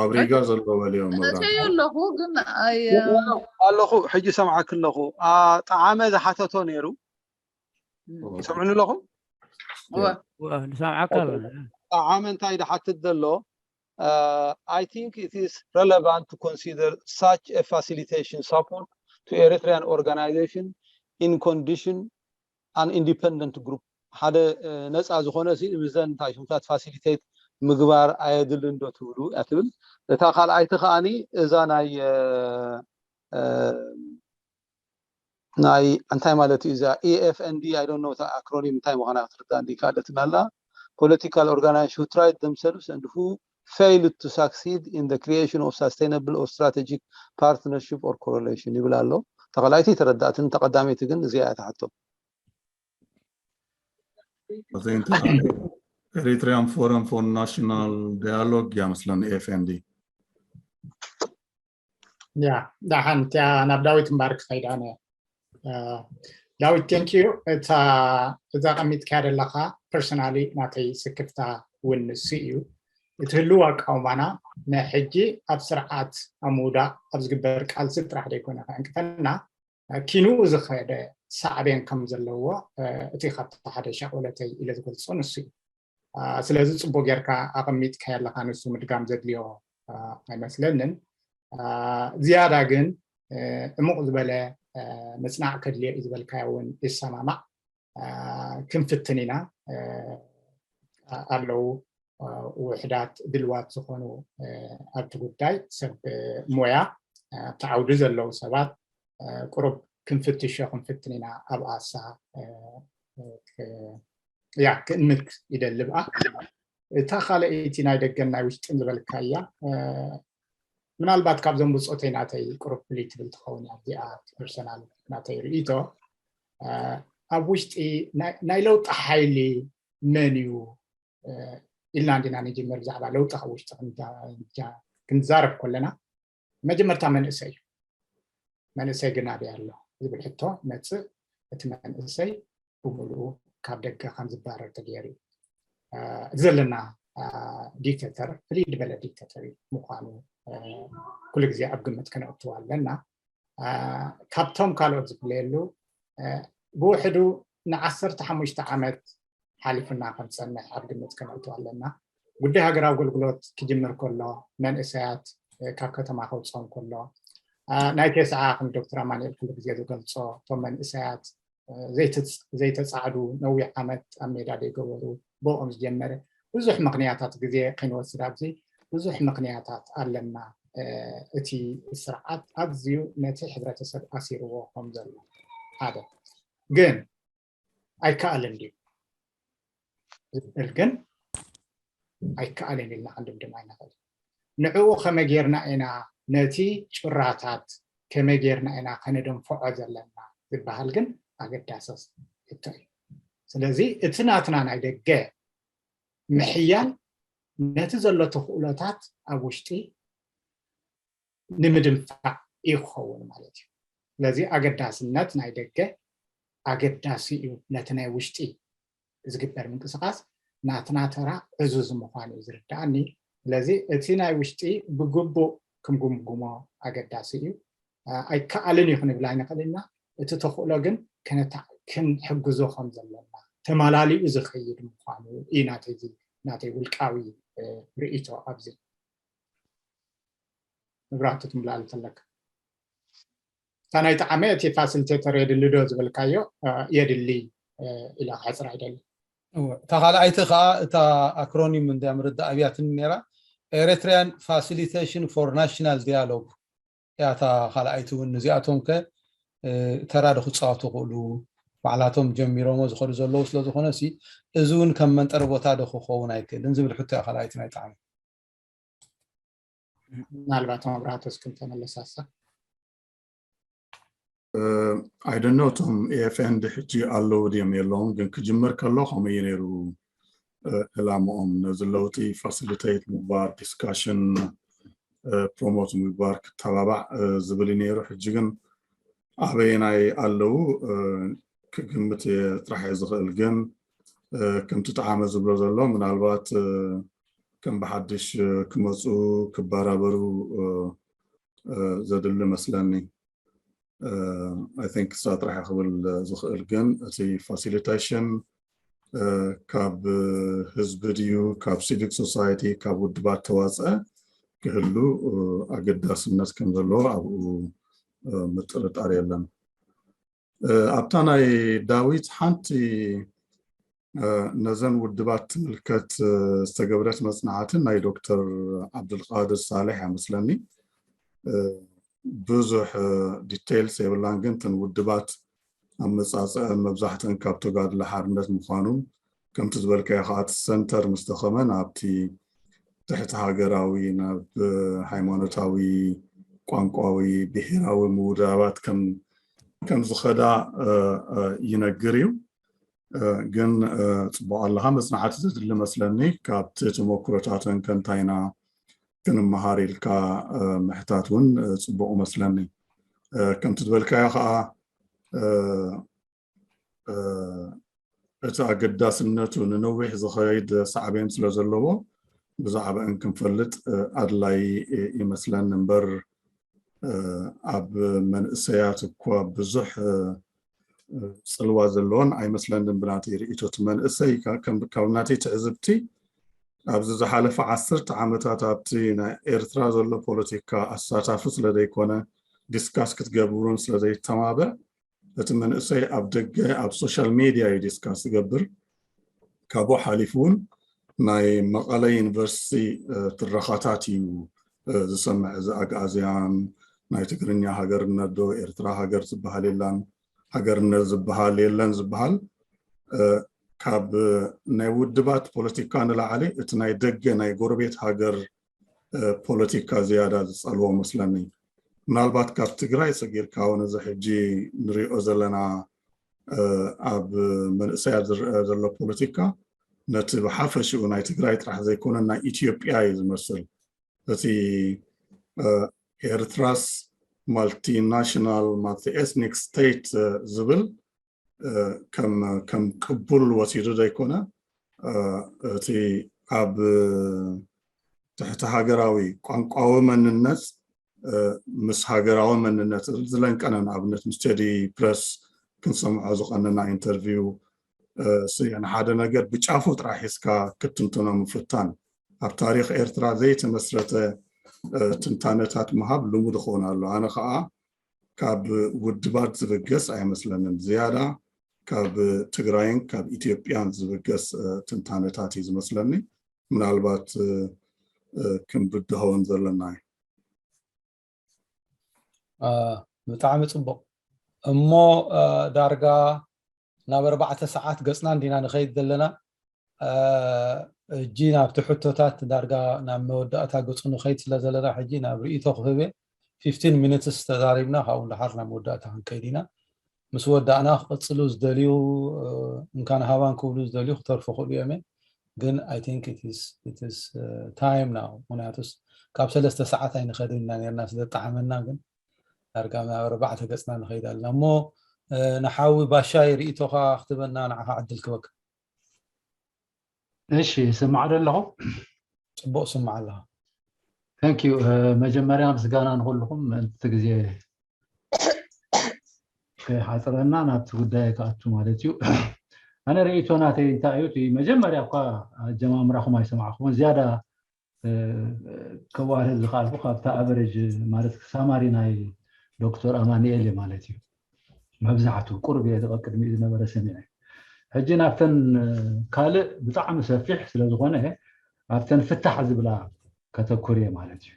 ኣብ ሪጋ ዘሎ በልዮ መብራት። መፅዮ ኣለኹ ግን ኣይ ኣለኹ፣ ሕጂ ሰምዓክ ኣለኹ። ኣ፣ ጠዓመ ዝሓተቶ ነይሩ። ሰምዕኒ ኣለኹም? እወ። እወ፣ ንሰምዓካ ኣለና። ጠዓመ እንታይ ድሓትት ዘሎ? Uh, I think it is relevant to consider such a facilitation support to Eritrean organization in condition an independent group ሓደ ነፃ ዝኾነ ሲ ምስዘን እንታይ ሽምታት ፋሲሊቴት ምግባር ኣየድልን ዶ ትብሉ እያ ትብል። እታ ካልኣይቲ ከዓኒ እዛ ናይ ናይ እንታይ ማለት እዩ እዛ E F N D I don't know እታ ኣክሮኒም እንታይ ምዃና ክትርዳእኒ ይከኣለትን ኣላ። Political organization who tried themselves and who failed to succeed in the creation of sustainable or strategic partnership or correlation ይብል ኣሎ። ተኸላይቲ ተረዳእትን ተቐዳሚቲ ግን እዚኣ እያ ትሓቶ። Eritrean Forum for National Dialogue እያ መስለኒ ኤፍ ኤን ዲ። ያ ዳሓን እቲያ ናብ ዳዊት እምባር ክኸይድ ኣነ። ዳዊት thank you። እታ እዛ ቀሚጥካያ ዘለኻ personally ናተይ ስክፍታ እውን ንሱ እዩ። እቲ ህልው ኣቃውማና ንሕጂ ኣብ ስርዓት ኣብ ምውዳቕ ኣብ ዝግበር ቃልሲ ጥራሕ ዘይኮነ ከዕንቅፈና ኪኑ ዝኸደ ሳዕቤን ከም ዘለዎ እቲ ካብቲ ሓደ ሻቕለተይ ኢለ ዝገልፆ ንሱ እዩ። ስለዚ ፅቡቅ ጌርካ ኣቐሚጥካዮ ኣለካ፣ ንሱ ምድጋም ዘድልዮ ኣይመስለንን። ዝያዳ ግን ዕሙቕ ዝበለ ምፅናዕ ከድልዮ እዩ ዝበልካዮ እውን ይሰማማዕ። ክንፍትን ኢና። ኣለዉ ውሕዳት ድልዋት ዝኾኑ ኣብቲ ጉዳይ ሰብ ሞያ ኣብቲ ዓውዲ ዘለዉ ሰባት ቁሩብ ክንፍትሾ ክንፍትን ኢና ኣብ ኣሳ ያ ክእምት ይደልብኣ። እታ ካልኣይቲ ናይ ደገን ናይ ውሽጥን ዝበልካያ ምናልባት ካብዞም ብፆተይ ናተይ ቁሩብ ፍልይ ትብል ትኸውን እያ እዚኣ ፐርሰናል ናተይ ርእይቶ። ኣብ ውሽጢ ናይ ለውጢ ሓይሊ መን እዩ ኢልና እንዲና ንጅምር። ብዛዕባ ለውጢ ካብ ውሽጢ ክንዛረብ ከለና መጀመርታ መንእሰይ እዩ። መንእሰይ ግን ኣበይ ኣሎ ዝብል ሕቶ መፅእ። እቲ መንእሰይ ብምሉኡ ካብ ደገ ከም ዝባረር ተገይሩ እዩ። እቲ ዘለና ዲክተተር ፍልይ ዝበለ ዲክተተር እዩ ምዃኑ ኩሉ ግዜ ኣብ ግምት ከነእትዎ ኣለና። ካብቶም ካልኦት ዝፍለየሉ ብውሕዱ ንዓሰርተ ሓሙሽተ ዓመት ሓሊፉና ከም ዝፀንሕ ኣብ ግምት ከነእትዎ ኣለና። ጉዳይ ሃገራዊ ኣገልግሎት ክጅምር ከሎ መንእሰያት ካብ ከተማ ከውፅኦም ከሎ ናይ ቴስዓ ከም ዶክተር ኣማኑኤል ኩሉ ግዜ ዝገልፆ እቶም መንእሰያት ዘይተፃዕዱ ነዊሕ ዓመት ኣብ ሜዳ ዘይገበሩ ብኦም ዝጀመረ ብዙሕ ምኽንያታት ግዜ ከይንወስድ ኣብዚ ብዙሕ ምኽንያታት ኣለና። እቲ ስርዓት ኣዝዩ ነቲ ሕብረተሰብ ኣሲርዎ ከም ዘሎ ሓደ ግን ኣይከኣልን ድዩ ዝብል ግን ኣይከኣልን ኢልና ክንድምድም ኣይንኽእል። ንዕኡ ከመይ ጌርና ኢና ነቲ ጭራታት ከመይ ጌርና ኢና ከነደንፍዖ ዘለና ዝበሃል ግን ኣገዳሲ ሕቶ እዩ። ስለዚ እቲ ናትና ናይ ደገ ምሕያል ነቲ ዘሎ ተኽእሎታት ኣብ ውሽጢ ንምድንፋዕ እዩ ክኸውን ማለት እዩ። ስለዚ ኣገዳስነት ናይ ደገ ኣገዳሲ እዩ። ነቲ ናይ ውሽጢ ዝግበር ምንቅስቃስ ናትና ተራ ዕዙዝ ምዃኑ እዩ ዝርዳኣኒ። ስለዚ እቲ ናይ ውሽጢ ብግቡእ ክንግምግሞ ኣገዳሲ እዩ። ኣይከኣልን እዩ ክንብል ኣይንኽእል ኢና። እቲ ተኽእሎ ግን ክንሕግዞ ከም ዘለና ተመላሊኡ ዝኸይድ ምዃኑ እዩ ናተይ ውልቃዊ ርእይቶ ኣብዚ መብራህቱ ትምላእ እንተለካ እታ ናይ ጣዕመ እቲ ፋሲሊቴተር የድሊ ዶ ዝበልካዮ የድሊ ኢለ ክሕፅር ኣይደሊ። እታ ካልኣይቲ ከዓ እታ ኣክሮኒም እንድያ ምርዳእ ኣብያትኒ ነራ Eritrean Facilitation for National Dialogue እያ እታ ካልኣይቲ እውን። እዚኣቶም ከ ተራ ዶ ክፃወቱ ክእሉ ባዕላቶም ጀሚሮሞ ዝኸዱ ዘለዉ ስለዝኾነ ሲ እዚ እውን ከም መንጠሪ ቦታ ዶ ክኸውን ኣይክእልን ዝብል ሕቶ እያ ካልኣይቲ ናይ ጣዕመ። ምናልባት መብራህቱ እስኪ እንተመለሳሳ I don't know እቶም ኤፍኤንዲ ሕጂ ኣለዉ ድዮም የለውን ግን ክጅምር ከሎ ከምኡ እዩ ነይሩ ዕላምኦም ነዚ ለውጢ ፋሲሊቴት ምግባር ዲስካሽን ፕሮሞት ምግባር ክተባባዕ ዝብል ነይሩ ሕጂ ግን ኣበየናይ ኣለዉ ክግምት ጥራሕ ዝኽእል ግን ከምቲ ጠዓመ ዝብሎ ዘሎ ምናልባት ከም ብሓድሽ ክመፁ ክበራበሩ ዘድሊ መስለኒ I think እሳ ጥራሕ ክብል ዝኽእል ግን እቲ ፋሲሊቴሽን ካብ ህዝቢ ድዩ ካብ ሲቪክ ሶሳይቲ ካብ ውድባት ተዋፀ ክህሉ ኣገዳስነት ከም ዘለዎ ኣብኡ ምጥርጣር የለን ኣብታ ናይ ዳዊት ሓንቲ ነዘን ውድባት ትምልከት ዝተገብረት መፅናዕትን ናይ ዶክተር ዓብዱልቃድር ሳልሕ እያ መስለኒ ብዙሕ ዲቴይልስ የብላን ግን እተን ውድባት ኣመፃፅአ መብዛሕተን ካብ ተጋድሎ ሓርነት ምዃኑ ከምቲ ዝበልካዮ ከዓ እቲ ሰንተር ምስ ደኸመ ናብቲ ትሕቲ ሃገራዊ ናብ ሃይማኖታዊ ቋንቋዊ ብሄራዊ ምውዳባት ከም ዝኸዳ ይነግር እዩ ግን ፅቡቅ ኣለካ መፅናዕቲ ዘድሊ መስለኒ ካብቲ ተመክሮታተን ከንታይና ክንመሃር ኢልካ ምሕታት እውን ፅቡቅ መስለኒ ከምቲ ዝበልካዮ ከዓ እቲ ኣገዳስነቱ ንነዊሕ ዝኸይድ ሳዕቤን ስለ ዘለዎ ብዛዕባአን ክንፈልጥ ኣድላይ ይመስለኒ እምበር ኣብ መንእሰያት እኳ ብዙሕ ፅልዋ ዘለዎን ኣይመስለንን ብናተይ ርእይቶ እቲ መንእሰይ ካብ ናተይ ትዕዝብቲ ኣብዚ ዝሓለፈ ዓሰርተ ዓመታት ኣብቲ ናይ ኤርትራ ዘሎ ፖለቲካ ኣሳታፊ ስለ ዘይኮነ፣ ዲስካስ ክትገብሩን ስለ ዘይተማበዕ፣ እቲ መንእሰይ ኣብ ደገ ኣብ ሶሻል ሜድያ እዩ ዲስካስ ዝገብር። ካብኡ ሓሊፉ እውን ናይ መቐለ ዩኒቨርሲቲ ትረኻታት እዩ ዝሰምዕ። እዚ ኣግኣዝያን ናይ ትግርኛ ሃገርነት ዶ ኤርትራ ሃገር ዝበሃል የላን፣ ሃገርነት ዝበሃል የለን ዝበሃል፣ ካብ ናይ ውድባት ፖለቲካ ንላዕሊ እቲ ናይ ደገ ናይ ጎረቤት ሃገር ፖለቲካ ዝያዳ ዝፀልዎ መስለኒ። ምናልባት ካብ ትግራይ ሰጊርካ እውን እዚ ሕጂ ንሪኦ ዘለና ኣብ መንእሰያት ዝረአ ዘሎ ፖለቲካ ነቲ ብሓፈሽኡ ናይ ትግራይ ጥራሕ ዘይኮነ ናይ ኢትዮጵያ እዩ ዝመስል። እቲ ኤርትራስ ማልቲናሽናል ማልቲ ኤትኒክ ስቴት ዝብል ከም ቅቡል ወሲዱ ዘይኮነ፣ እቲ ኣብ ትሕቲ ሃገራዊ ቋንቋዊ መንነት ምስ ሃገራዊ መንነት ዝለንቀነ፣ ንኣብነት ምስ ቴዲ ፕረስ ክንሰምዖ ዝቐነና ኢንተርቪው ስየን ሓደ ነገር ብጫፉ ጥራሕ ሒዝካ ክትትንትኖ ምፍታን፣ ኣብ ታሪኽ ኤርትራ ዘይተመስረተ ትንታነታት ምሃብ ልሙድ ይኸውን ኣሎ። ኣነ ከዓ ካብ ውድባት ዝብገስ ኣይመስለንን። ዝያዳ ካብ ትግራይን ካብ ኢትዮጵያን ዝብገስ ትንታነታት እዩ ዝመስለኒ። ምናልባት ክንብድሆ እውን ዘለና እዩ። ብጣዕሚ ፅቡቕ። እሞ ዳርጋ ናብ ኣርባዕተ ሰዓት ገፅና እንዲና ንኸይድ ዘለና። ሕጂ ናብቲ ሕቶታት ዳርጋ ናብ መወዳእታ ገፁ ንኸይድ ስለ ዘለና ሕጂ ናብ ርእይቶ ክህብ እየ። ፊፍቲን ሚኒትስ ተዛሪብና፣ ካብኡ ንደሓር ናብ መወዳእታ ክንከይድ ኢና። ምስ ወዳእና ክቕፅሉ ዝደልዩ፣ እንካን ሃባን ክብሉ ዝደልዩ ክተርፉ ክእሉ እዮም። ግን I think it is time now። ምክንያቱስ ካብ ሰለስተ ሰዓት ኣይንኸድን ኢና ነርና ስለ ዝጠዓመና፣ ግን ዳርጋ ናብ ኣርባዕተ ገፅና ንኸይድ ኣለና። እሞ ንሓዊ ባሻይ ርእይቶኻ ክትበና ንዓኻ ዕድል ክበካ። እሺ፣ ስማዕ ዶ ኣለኹ? ፅቡቕ ስማዕ ኣለኻ። Thank you። መጀመርያ ምስጋና ንኹልኹም፣ ምእንቲ ግዜ ከይሓፅረና ናብቲ ጉዳይ ክኣቱ ማለት እዩ። ኣነ ርእይቶ ናተይ እንታይ እዩ፣ እቲ መጀመርያ እኳ ኣጀማምራኹም ኣይሰማዕኹምን። ዝያዳ ከዋህልል ዝኸኣልኩ ካብቲ ኣቨሬጅ ማለት ሳማሪ ናይ ዶክተር ኣማኑኤል እየ ማለት እዩ። መብዛሕቱ ቁሩብ እየ ቅድሚኡ ዝነበረ ሰሚዐ። ሕጂ ናብተን ካልእ ብጣዕሚ ሰፊሕ ስለ ዝኾነ ኣብተን ፍታሕ ዝብላ ከተኩር እየ ማለት እዩ።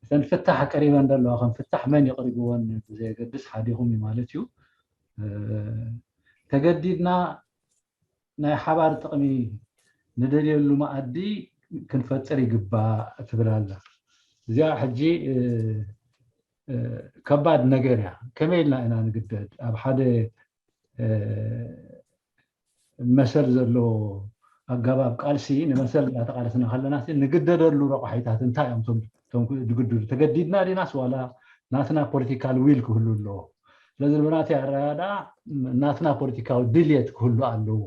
እተን ፍታሕ ቀሪበን ዘለዋ ከም ፍታሕ መን ይቕሪብወን ብዘየገድስ ሓዲኹም እዩ ማለት እዩ። ተገዲድና ናይ ሓባር ጥቕሚ ንደልየሉ መኣዲ ክንፈጥር ይግባእ ትብል ኣላ። እዚኣ ሕጂ ከባድ ነገር እያ። ከመይ ኢልና ኢና ንግደድ? ኣብ ሓደ መሰል ዘለዎ ኣገባብ ቃልሲ ንመሰል እናተቃለስና ከለና ንግደደሉ ረቋሒታት እንታይ እዮም? እቶም ዝግድዱ ተገዲድና ዲናስ ዋላ ናትና ፖለቲካል ዊል ክህሉ ኣለዎ? ስለዚ ብናተይ ኣረዳድኣ ናትና ፖለቲካዊ ድልየት ክህሉ ኣለዎ።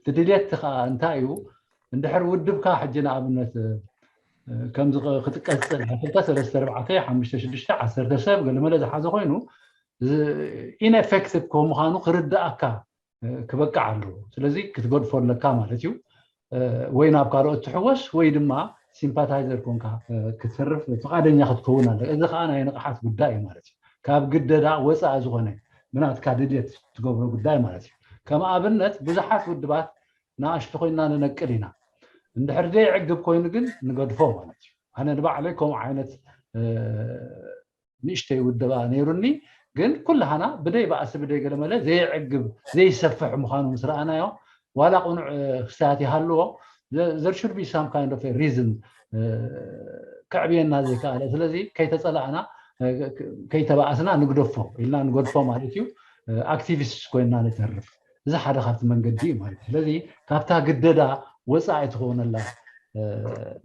እቲ ድልየት ከዓ እንታይ እዩ? እንድሕር ውድብካ ሕጂ ንኣብነት ከምዚ ክጥቀስ ዝፀንሐ ክልተ ሰለስተ ኣርባዕተ ሓሙሽተ ሽዱሽተ ዓሰርተ ሰብ ገለመለ ዝሓዘ ኮይኑ ኢንኤፌክቲቭ ከም ምዃኑ ክርዳእካ ክበቅዕ ኣለዎ። ስለዚ ክትገድፎ ኣለካ ማለት እዩ። ወይ ናብ ካልኦት ትሕወስ ወይ ድማ ሲምፓታይዘር ኮንካ ክትሰርፍ ፍቃደኛ ክትከውን ኣለ። እዚ ከዓ ናይ ንቕሓት ጉዳይ እዩ ማለት እዩ። ካብ ግደዳ ወፃኢ ዝኾነ ብናትካ ድልየት ትገብሮ ጉዳይ ማለት እዩ። ከም ኣብነት ብዙሓት ውድባት ንኣሽቱ ኮይና ንነቅል ኢና። እንድሕር ዘይዕግብ ኮይኑ ግን ንገድፎ ማለት እዩ። ኣነ ንባዕለይ ከምኡ ዓይነት ንእሽተይ ውደባ ነይሩኒ። ግን ኩላሃና ብደይ ባእሲ ብደይ ገለመለ ዘይዕግብ ዘይሰፍሕ ምዃኑ ምስ ረኣናዮ ዋላ ቅኑዕ ክስታት ይሃልዎ there should be some kind of reason ከዕብየና ዘይከኣለ። ስለዚ ከይተፀላእና ከይተባእስና ንግደፎ ኢልና ንገድፎ ማለት እዩ። ኣክቲቪስት ኮይና ንተርፍ። እዚ ሓደ ካብቲ መንገዲ እዩ ማለት እዩ። ስለዚ ካብታ ግደዳ ወፃኢ ትኸውነላ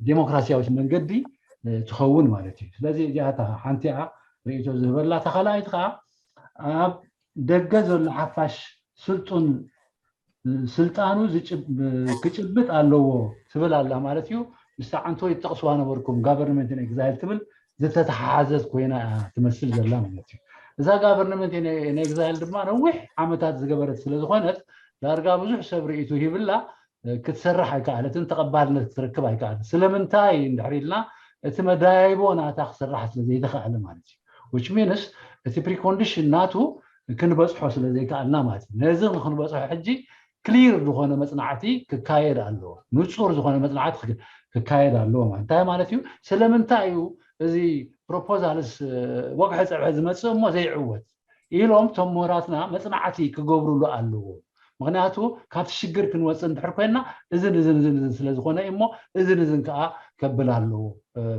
ዴሞክራሲያዊት መንገዲ ትኸውን ማለት እዩ። ስለዚ እዚኣታ ሓንቲኣ ርእቶ ዝህበላ ተኻልኣይት ከዓ ኣብ ደገ ዘሎ ሓፋሽ ስልጡን ስልጣኑ ክጭብጥ ኣለዎ ትብል ኣላ ማለት እዩ። ምስታ ዓንቶ ይጠቕስዋ ነበርኩም ጋቨርንመንት ኤግዛይል ትብል ዝተተሓሓዘት ኮይና እያ ትመስል ዘላ ማለት እዩ። እዛ ጋቨርንመንት ኤግዛይል ድማ ነዊሕ ዓመታት ዝገበረት ስለዝኾነት ዳርጋ ብዙሕ ሰብ ርእቱ ሂብላ ክትሰርሕ ኣይከኣለትን፣ ተቐባልነት ክትረክብ ኣይከኣልን። ስለምንታይ እንድሕር ኢልና፣ እቲ መዳይቦ ናታ ክስራሕ ስለ ዘይተኸኣለ ማለት እዩ። Which means እቲ precondition ናቱ ክንበፅሖ ስለ ዘይከኣልና ማለት እዩ። ነዚ ንክንበፅሖ ሕጂ ክሊር ዝኾነ መፅናዕቲ ክካየድ ኣለዎ። ንፁር ዝኾነ መፅናዕቲ ክካየድ ኣለዎ ማለት እንታይ ማለት እዩ? ስለምንታይ እዩ እዚ ፕሮፖዛልስ ወግሐ ፀብሐ ዝመፅእ እሞ ዘይዕወት ኢሎም እቶም ምሁራትና መፅናዕቲ ክገብሩሉ ኣለዎ። ምክንያቱ ካብቲ ሽግር ክንወፅእ እንድሕር ኮይና እዝን እዝን እዝን እዝን ስለዝኾነ እሞ እዝን እዝን ከዓ ከብል ኣለዎ፣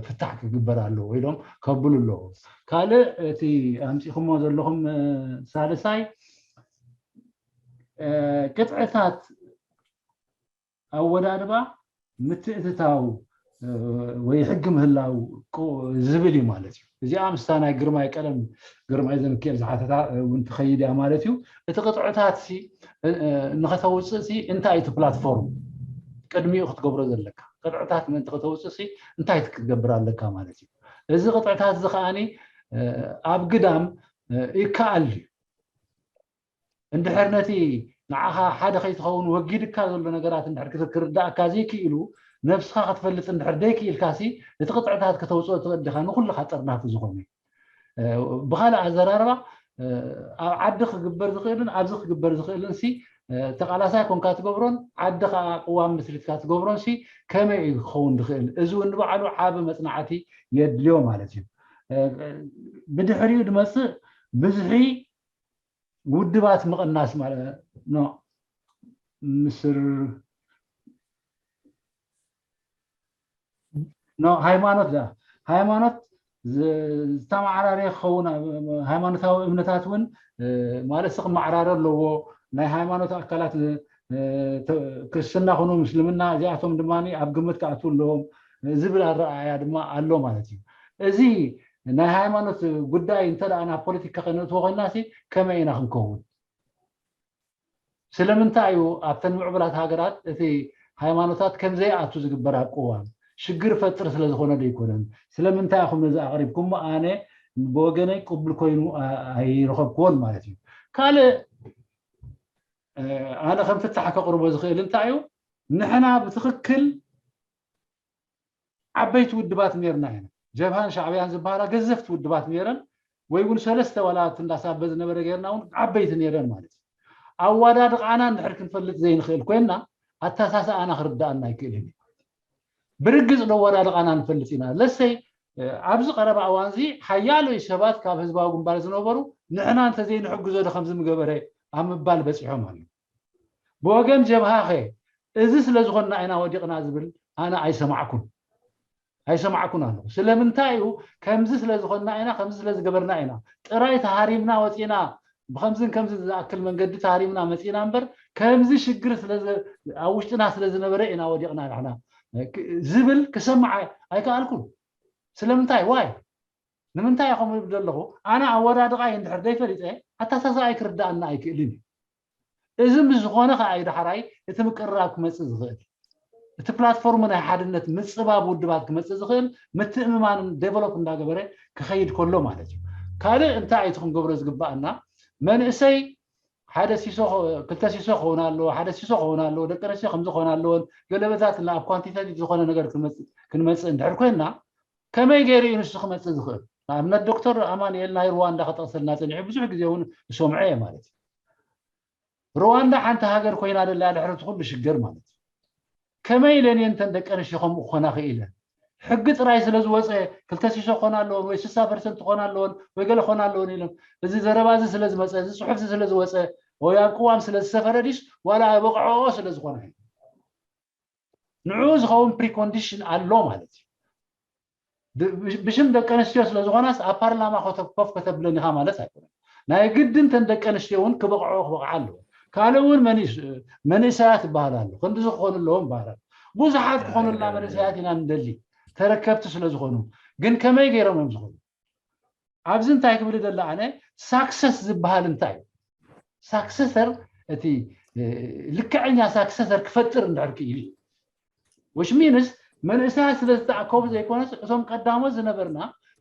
ፍታሕ ክግበር ኣለዎ ኢሎም ከብሉ ኣለዎ። ካልእ እቲ ኣምፂኹሞ ዘለኹም ሳልሳይ ቅጥዕታት ኣወዳድባ ምትእትታው ወይ ሕጊ ምህላው ዝብል እዩ ማለት እዩ። እዚኣ ምስታ ናይ ግርማይ ቀደም ግርማይ ዘምክኤል ዝሓተታ እውን ትኸይድ እያ ማለት እዩ። እቲ ቅጥዕታት ሲ ንኸተውፅእ ሲ እንታይ እቲ ፕላትፎርም ቅድሚኡ ክትገብሮ ዘለካ? ቅጥዕታት ምእንቲ ከተውፅእ ሲ እንታይ ክትገብር ኣለካ ማለት እዩ። እዚ ቅጥዕታት እዚ ከዓኒ ኣብ ግዳም ይከኣል እዩ። እንድሕር ነቲ ንዓኻ ሓደ ከይትኸውን ወጊድካ ዘሎ ነገራት እንድሕር ክርዳእካ ዘይክኢሉ፣ ነብስኻ ክትፈልጥ እንድሕር ደይክኢልካሲ፣ እቲ ቅጥዕታት ከተውፅኦ ትኽእል ዲኻ ንኹልኻ ጠርናፊ ዝኾነ? ብኻልእ ኣዘራርባ ኣብ ዓዲ ክግበር ዝኽእልን ኣብዚ ክግበር ዝኽእልን ሲ ተቓላሳይ ኮንካ ትገብሮን ዓዲ ከዓ ቅዋም ምስሪትካ ትገብሮን ሲ ከመይ እዩ ክኸውን ዝኽእል? እዚ እውን ንባዕሉ ዓቢ መፅናዕቲ የድልዮ ማለት እዩ። ብድሕሪኡ ዝመፅእ ብዝሒ ውድባት ምቕናስ ማለት ኖ ምስር ኖ ሃይማኖት ዳ ሃይማኖት ዝተመዓራረየ ክኸውን ሃይማኖታዊ እምነታት እውን ማለት ስቕ መዓራረ ኣለዎ። ናይ ሃይማኖት ኣካላት ክርስትና ኹኑ ምስልምና እዚኣቶም ድማ ኣብ ግምት ክኣትዉ ኣለዎም ዝብል ኣረኣእያ ድማ ኣሎ ማለት እዩ። እዚ ናይ ሃይማኖት ጉዳይ እንተ ደኣ ናብ ፖለቲካ ከነእትዎ ኮይና ሲ ከመይ ኢና ክንከውን? ስለምንታይ እዩ ኣብተን ምዕቡላት ሃገራት እቲ ሃይማኖታት ከም ዘይኣቱ ዝግበር ኣብ ቅዋም? ሽግር ፈጥር ስለ ዝኾነ ዶ ኣይኮነን? ስለምንታይ ኢኹም ነዚ ኣቕሪብኩሞ? ኣነ ብወገነይ ቅቡል ኮይኑ ኣይረኸብክዎን ማለት እዩ። ካልእ ኣነ ከም ፍታሕ ከቕርቦ ዝኽእል እንታይ እዩ? ንሕና ብትኽክል ዓበይቲ ውድባት ነርና ኢና። ጀብሃን ሻዕብያን ዝበሃላ ገዘፍቲ ውድባት ነረን ወይ እውን ሰለስተ ዋላ እንዳሳበ ዝነበረ ገርና እውን ዓበይቲ ነረን ማለት እዩ። ኣዋዳድቃና እንድሕር ክንፈልጥ ዘይንኽእል ኮይና ኣተሳሰኣና ክርዳኣና ኣይክእልን እዩ። ብርግፅ ዶ ኣዋዳድቃና ንፈልጥ ኢና? ለሰይ ኣብዚ ቀረባ እዋን እዚ ሓያሎይ ሰባት ካብ ህዝባዊ ግንባር ዝነበሩ ንሕና እንተዘይንሕግዞ ዶ ከምዚ ምገበረ ኣብ ምባል በፂሖም ኣለዉ። ብወገን ጀብሃኸ እዚ ስለ ዝኾንና ኢና ወዲቕና ዝብል ኣነ ኣይሰማዕኩን ኣይሰማዕኩን ኣለኹ። ስለምንታይ እዩ? ከምዚ ስለ ዝኾንና ኢና፣ ከምዚ ስለ ዝገበርና ኢና ጥራይ ተሃሪምና ወፂና፣ ብከምዝን ከምዚ ዝኣክል መንገዲ ተሃሪምና መፂና እምበር ከምዚ ሽግር ኣብ ውሽጥና ስለ ዝነበረ ኢና ወዲቕና ንሕና ዝብል ክሰማዕ ኣይከኣልኩን። ስለምንታይ ዋይ ንምንታይ ከምኡ ይብል ዘለኹ? ኣነ ኣወዳድቓይ እንድሕር ዘይፈሊጠ ኣተሓሳስባይ ክርዳኣና ኣይክእልን እዩ። እዚ ምስ ዝኾነ ከዓ እዩ ዳሕራይ እቲ ምቅርራብ ክመፅእ ዝኽእል። እቲ ፕላትፎርም ናይ ሓድነት ምፅባብ ውድባት ክመፅእ ዝኽእል ምትእምማንን ዴቨሎፕ እንዳገበረ ክኸይድ ከሎ ማለት እዩ። ካልእ እንታይ እቲ ክንገብሮ ዝግባኣና መንእሰይ ሓደ ሲሶ ክልተ ሲሶ ክኸውን ኣለዎ፣ ሓደ ሲሶ ክኸውን ኣለዎ፣ ደቂ ኣንስትዮ ከምዚ ክኾን ኣለዎን ገለበታት ኣብ ኳንቲቴቲቭ ዝኾነ ነገር ክንመፅእ እንድሕር ኮይንና ከመይ ገይሩ እዩ ንሱ ክመፅእ ዝኽእል? ንኣብነት ዶክተር ኣማኑኤል ናይ ሩዋንዳ ክጠቕሰልና ፀኒሑ ብዙሕ ግዜ እውን ዝሰምዖ እየ ማለት እዩ። ሩዋንዳ ሓንቲ ሃገር ኮይና ደላ ድሕሪ እቲ ኩሉ ሽግር ማለት እዩ። ከመይ ኢለን እየን እተን ደቂ ኣንስትዮ ከምኡ ክኾና ክኢለን? ሕጊ ጥራይ ስለ ዝወፀ ክልተ ሲሶ ክኾና ኣለዎን ወይ ስሳ ፐርሰንት ክኾና ኣለዎን ወይ ገለ ክኾና ኣለዎን ኢሎም እዚ ዘረባ እዚ ስለ ዝመፀ እዚ ፅሑፍ እዚ ስለ ዝወፀ ወይ ኣብ ቅዋም ስለ ዝሰፈረ ድዩስ ዋላ በቕዐኦ ስለ ዝኾነ ንዕኡ ዝኸውን ፕሪኮንዲሽን ኣሎ ማለት እዩ። ብሽም ደቂ ኣንስትዮ ስለ ዝኾናስ ኣብ ፓርላማ ኮፍ ከተብለን ኢኻ ማለት ኣይኮነን። ናይ ግድን ተን ደቂ ኣንስትዮ እውን ክበቕዖ ክበቕዓ ኣለዎ። ካልእ እውን መንእሰያት ይበሃል ኣሎ። ክንዲ ዝኽኾኑ ኣለዎም ይበሃል ኣሎ። ብዙሓት ክኾኑልና መንእሰያት ኢና ንደሊ ተረከብቲ ስለ ዝኾኑ። ግን ከመይ ገይሮም እዮም ዝኾኑ? ኣብዚ እንታይ ክብል ደለ ኣነ ሳክሰስ ዝበሃል እንታይ እዩ? ሳክሰሰር እቲ ልክዐኛ ሳክሰሰር ክፈጥር እንድሕር ክኢሉ እዩ። Which means መንእሰያት ስለ ዝተኣከቡ ዘይኮነስ እቶም ቀዳሞት ዝነበርና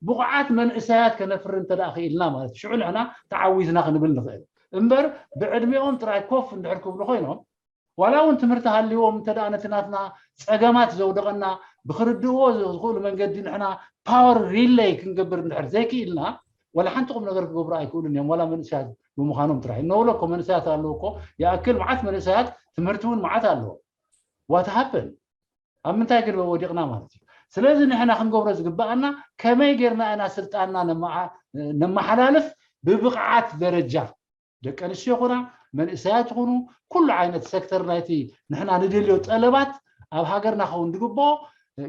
ብቑዓት መንእሰያት ከነፍሪ እንተ ደኣ ክኢልና ማለት ሽዑ ንሕና ተዓዊትና ክንብል ንኽእል እምበር ብዕድሚኦም ጥራይ ኮፍ እንድሕር ክብሉ ኮይኖም ዋላ እውን ትምህርቲ ሃልዎም እንተ ደኣ ነቲ ናትና ጸገማት ዘውደቐና ብክርድእዎ ዝኽእሉ መንገዲ ንሕና ፓወር ሪለይ ክንገብር እንድሕር ዘይክኢልና፣ ዋላ ሓንቲ ቁም ነገር ክገብሩ ኣይክእሉን እዮም። ዋላ መንእሰያት ብምዃኖም ጥራሕ እነውሎ እኮ መንእሰያት ኣለዉ እኮ። ይኣክል መዓት መንእሰያት ትምህርቲ እውን መዓት ኣለዎ። ዋት ሃፕን ኣብ ምንታይ ግን ወዲቕና ማለት እዩ። ስለዚ ንሕና ክንገብሮ ዝግባኣና ከመይ ጌርና ኢና ስልጣንና ነመሓላልፍ ብብቕዓት ደረጃ፣ ደቂ ኣንስትዮ ይኹና መንእሰያት ይኹኑ፣ ኩሉ ዓይነት ሴክተር ናይቲ ንሕና ንደልዮ ጠለባት ኣብ ሃገርና ክኸውን ዝግብኦ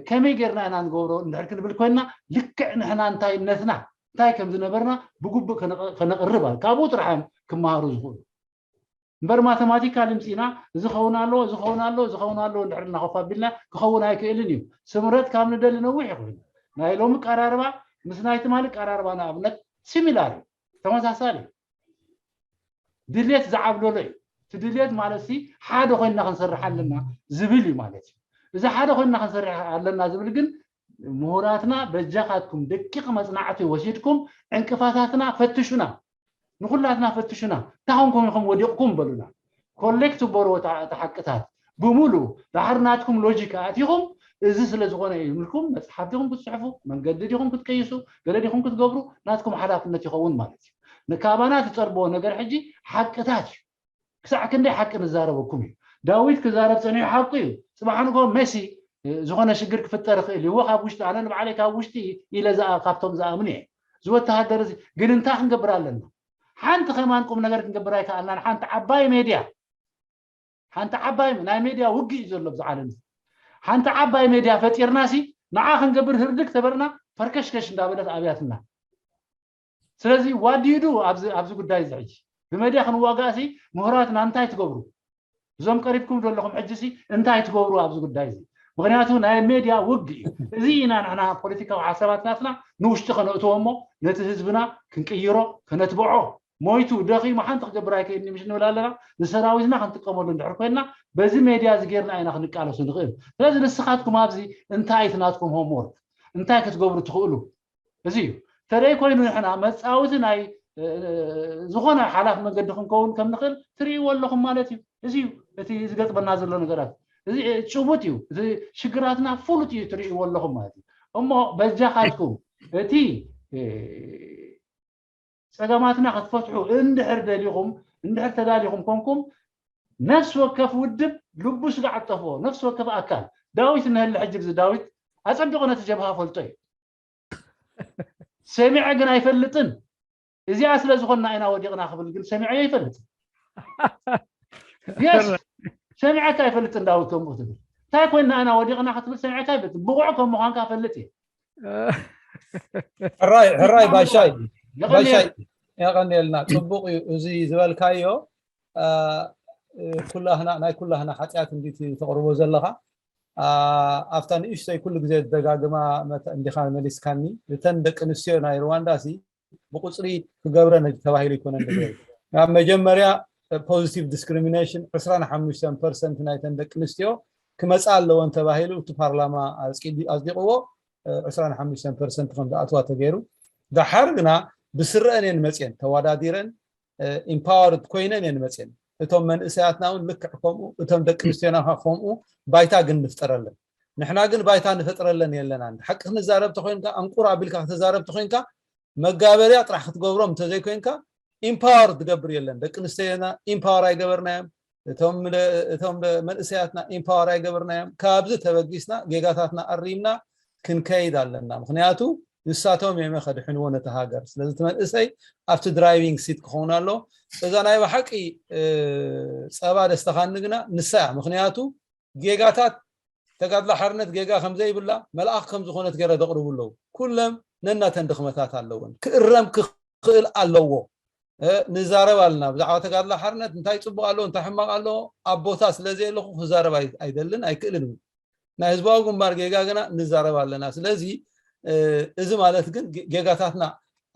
ከመይ ጌርና ኢና ንገብሮ እንድሕር ክንብል ኮይንና፣ ልክዕ ንሕና እንታይነትና እንታይ ከም ዝነበርና ብግቡእ ከነቕርብ፣ ካብኡ ጥራሕ እዮም ክመሃሩ ዝኽእሉ። እምበር ማተማቲካ ልምፂና እዚ ኸውን ኣለዎ፣ እዚ ኸውን ኣለዎ፣ እዚ ኸውን ኣለዎ እንድሕር እናኸፋ ኣቢልና ክኸውን ኣይክእልን እዩ። ስምረት ካብ ንደሊ ነዊሕ ይኽእል። ናይ ሎሚ ቀራርባ ምስ ናይ ትማሊ ቀራርባ ንኣብነት ሲሚላር እዩ፣ ተመሳሳሊ እዩ። ድሌት ዝዓብለሎ እዩ። እቲ ድሌት ማለት ሲ ሓደ ኮይንና ክንሰርሕ ኣለና ዝብል እዩ ማለት እዩ። እዚ ሓደ ኮይንና ክንሰርሕ ኣለና ዝብል ግን ምሁራትና በጃኻትኩም ደቂቕ መፅናዕቲ ወሲድኩም ዕንቅፋታትና ፈትሹና፣ ንኹላትና ፈትሹና፣ እንታይ ኮንኩም ኢኹም ወዲቕኩም በሉና። ኮሌክት በርዎ እታ ሓቅታት ብምሉ ዳሕር ናትኩም ሎጂክ ኣእቲኹም፣ እዚ ስለ ዝኾነ እዩ ኢልኩም መፅሓፍ ዲኹም ክትፅሕፉ፣ መንገዲ ዲኹም ክትቀይሱ፣ ገለ ዲኹም ክትገብሩ፣ ናትኩም ሓላፍነት ይኸውን ማለት እዩ። ንካባና ትጠልብዎ ነገር ሕጂ ሓቅታት እዩ። ክሳዕ ክንደይ ሓቂ ንዛረበኩም እዩ። ዳዊት ክዛረብ ፀኒሑ ሓቁ እዩ። ፅባሕ ንጎ መሲ ዝኾነ ሽግር ክፍጠር ይኽእል እዩ። እወ ካብ ውሽጢ፣ ኣነ ንባዕለይ ካብ ውሽጢ ኢለ ዝኣ-፣ ካብቶም ዝኣምኑ እየ። እዚ ወተሃደር እዚ ግን እንታይ ክንገብር ኣለና? ሓንቲ ከማን ቁም ነገር ክንገብር ኣይከኣልናን። ሓንቲ ዓባይ ሜድያ፣ ሓንቲ ዓባይ ናይ ሜድያ ውግእ እዩ ዘሎ ኣብዚ ዓለም እዚ። ሓንቲ ዓባይ ሜድያ ፈጢርና ሲ ንዓ ክንገብር ህርድግ ተበርና ፈርከሽከሽ እንዳበለት ኣብያትና። ስለዚ ዋዲዱ ኣብዚ ጉዳይ እዚ ሕጂ ብመድያ ክንዋጋእ ሲ ምሁራትና እንታይ ትገብሩ? እዞም ቀሪብኩም ዘለኹም ሕጂ ሲ እንታይ ትገብሩ ኣብዚ ጉዳይ እዚ? ምክንያቱ ናይ ሜድያ ውግ እዩ። እዚ ኢና ንሕና ፖለቲካዊ ሓሳባት ናትና ንውሽጢ ከነእትዎ እሞ ነቲ ህዝብና ክንቅይሮ ከነትብዖ። ሞይቱ ደኺሙ ሓንቲ ክገብር ኣይክእልኒ ምሽ ንብል ኣለና። ንሰራዊትና ክንጥቀመሉ እንድሕር ኮይንና በዚ ሜድያ እዚ ጌርና ኢና ክንቃለሱ ንኽእል። ስለዚ ንስኻትኩም ኣብዚ እንታይ እቲ ናትኩም ሆምወርክ እንታይ ክትገብሩ ትኽእሉ? እዚ እዩ። ተደይ ኮይኑ ንሕና መፃወቲ ናይ ዝኾነ ሓላፍ መንገዲ ክንከውን ከም ንኽእል ትርእይዎ ኣለኹም ማለት እዩ። እዚ እዩ እቲ ዝገጥመና ዘሎ ነገራት። እዚ ጭቡጥ እዩ። እቲ ሽግራትና ፍሉጥ እዩ ትርእይዎ ኣለኹም ማለት እዩ። እሞ በጃኻትኩም እቲ ፀገማትና ክትፈትሑ እንድሕር ደሊኹም፣ እንድሕር ተዳሊኹም ኮንኩም ነፍሲ ወከፍ ውድብ ልቡ ስጋዕ ጠፍኦ፣ ነፍሲ ወከፍ ኣካል ዳዊት እነህለ ሕጂ ብዚ ዳዊት ኣፀቢቑ ነቲ ጀብሃ ፈልጦ እዩ። ሰሚዐ ግን ኣይፈልጥን። እዚኣ ስለ ዝኾንና ኢና ወዲቕና ክብል ግን ሰሚዐ ኣይፈልጥን። የስ ሰሚዐካ ኣይፈልጥን ዳዊት ከምኡ ትብል እንታይ ኮይንና ኢና ወዲቕና ክትብል ሰሚዐካ ኣይፈልጥን። ብቑዕ ከም ምዃንካ ፈልጥ እየ። ሕራይ ሕራይ ባሻይ ባሻይ የቐንየልና። ፅቡቕ እዩ እዚ ዝበልካዮ። ኩላህና ናይ ኩላህና ሓጢኣት እንዲ ተቕርቦ ዘለኻ ኣብታ ንእሽተይ ኩሉ ግዜ ዝደጋግማ እንዲኻ መሊስካኒ። እተን ደቂ ኣንስትዮ ናይ ሩዋንዳ ሲ ብቁፅሪ ክገብረን ተባሂሉ ኣይኮነን። ኣብ መጀመርያ ፖዚቲቭ ዲስክሪሚኔሽን ዕስራን ሓሙሽተን ፐርሰንት ናይተን ደቂ ኣንስትዮ ክመፃ ኣለወን ተባሂሉ እቲ ፓርላማ ኣፅዲቕዎ። ዕስራን ሓሙሽተን ፐርሰንት ከም ዝኣትዋ ተገይሩ። ደሓር ግና ብስረአን እየን መፅየን ተወዳዲረን ኢምፓወርድ ኮይነን እየን መፅየን። እቶም መንእሰያትና እውን ልክዕ ከምኡ፣ እቶም ደቂ ኣንስትዮና ከምኡ። ባይታ ግን ንፍጠረለን። ንሕና ግን ባይታ ንፈጥረለን የለናን። ሓቂ ክንዛረብ ተኮይንካ፣ ኣንቁር ኣቢልካ ክትዛረብ ተኮይንካ፣ መጋበርያ ጥራሕ ክትገብሮም እንተዘይኮይንካ ኢምፓወር ትገብር የለን። ደቂ ኣንስትዮና ኢምፓወር ኣይገበርናዮም። እቶም መንእሰያትና ኢምፓወር ኣይገበርናዮም። ካብዚ ተበጊስና ጌጋታትና ኣሪምና ክንከይድ ኣለና። ምክንያቱ ንሳቶም እዮም ከድሕንዎ ነቲ ሃገር። ስለዚ እቲ መንእሰይ ኣብቲ ድራይቪንግ ሲት ክኸውን ኣሎ። እዛ ናይ ብሓቂ ፀባ ደስተኻኒ ግና ንሳ እያ። ምክንያቱ ጌጋታት ተጋድሎ ሓርነት ጌጋ ከምዘይብላ መልኣኽ ከም ዝኾነት ገይረ ዘቕርቡ ኣለዉ። ኩለም ነናተን ድኽመታት ኣለወን። ክእረም ክኽእል ኣለዎ። ንዛረብ ኣለና ብዛዕባ ተጋድሎ ሓርነት እንታይ ፅቡቅ ኣለዎ እንታይ ሕማቅ ኣለዎ ኣብ ቦታ ስለዘየለኹ ክዛረብ ኣይደልን ኣይክእልን። ናይ ህዝባዊ ግንባር ጌጋ ግና ንዛረብ ኣለና። ስለዚ እዚ ማለት ግን ጌጋታትና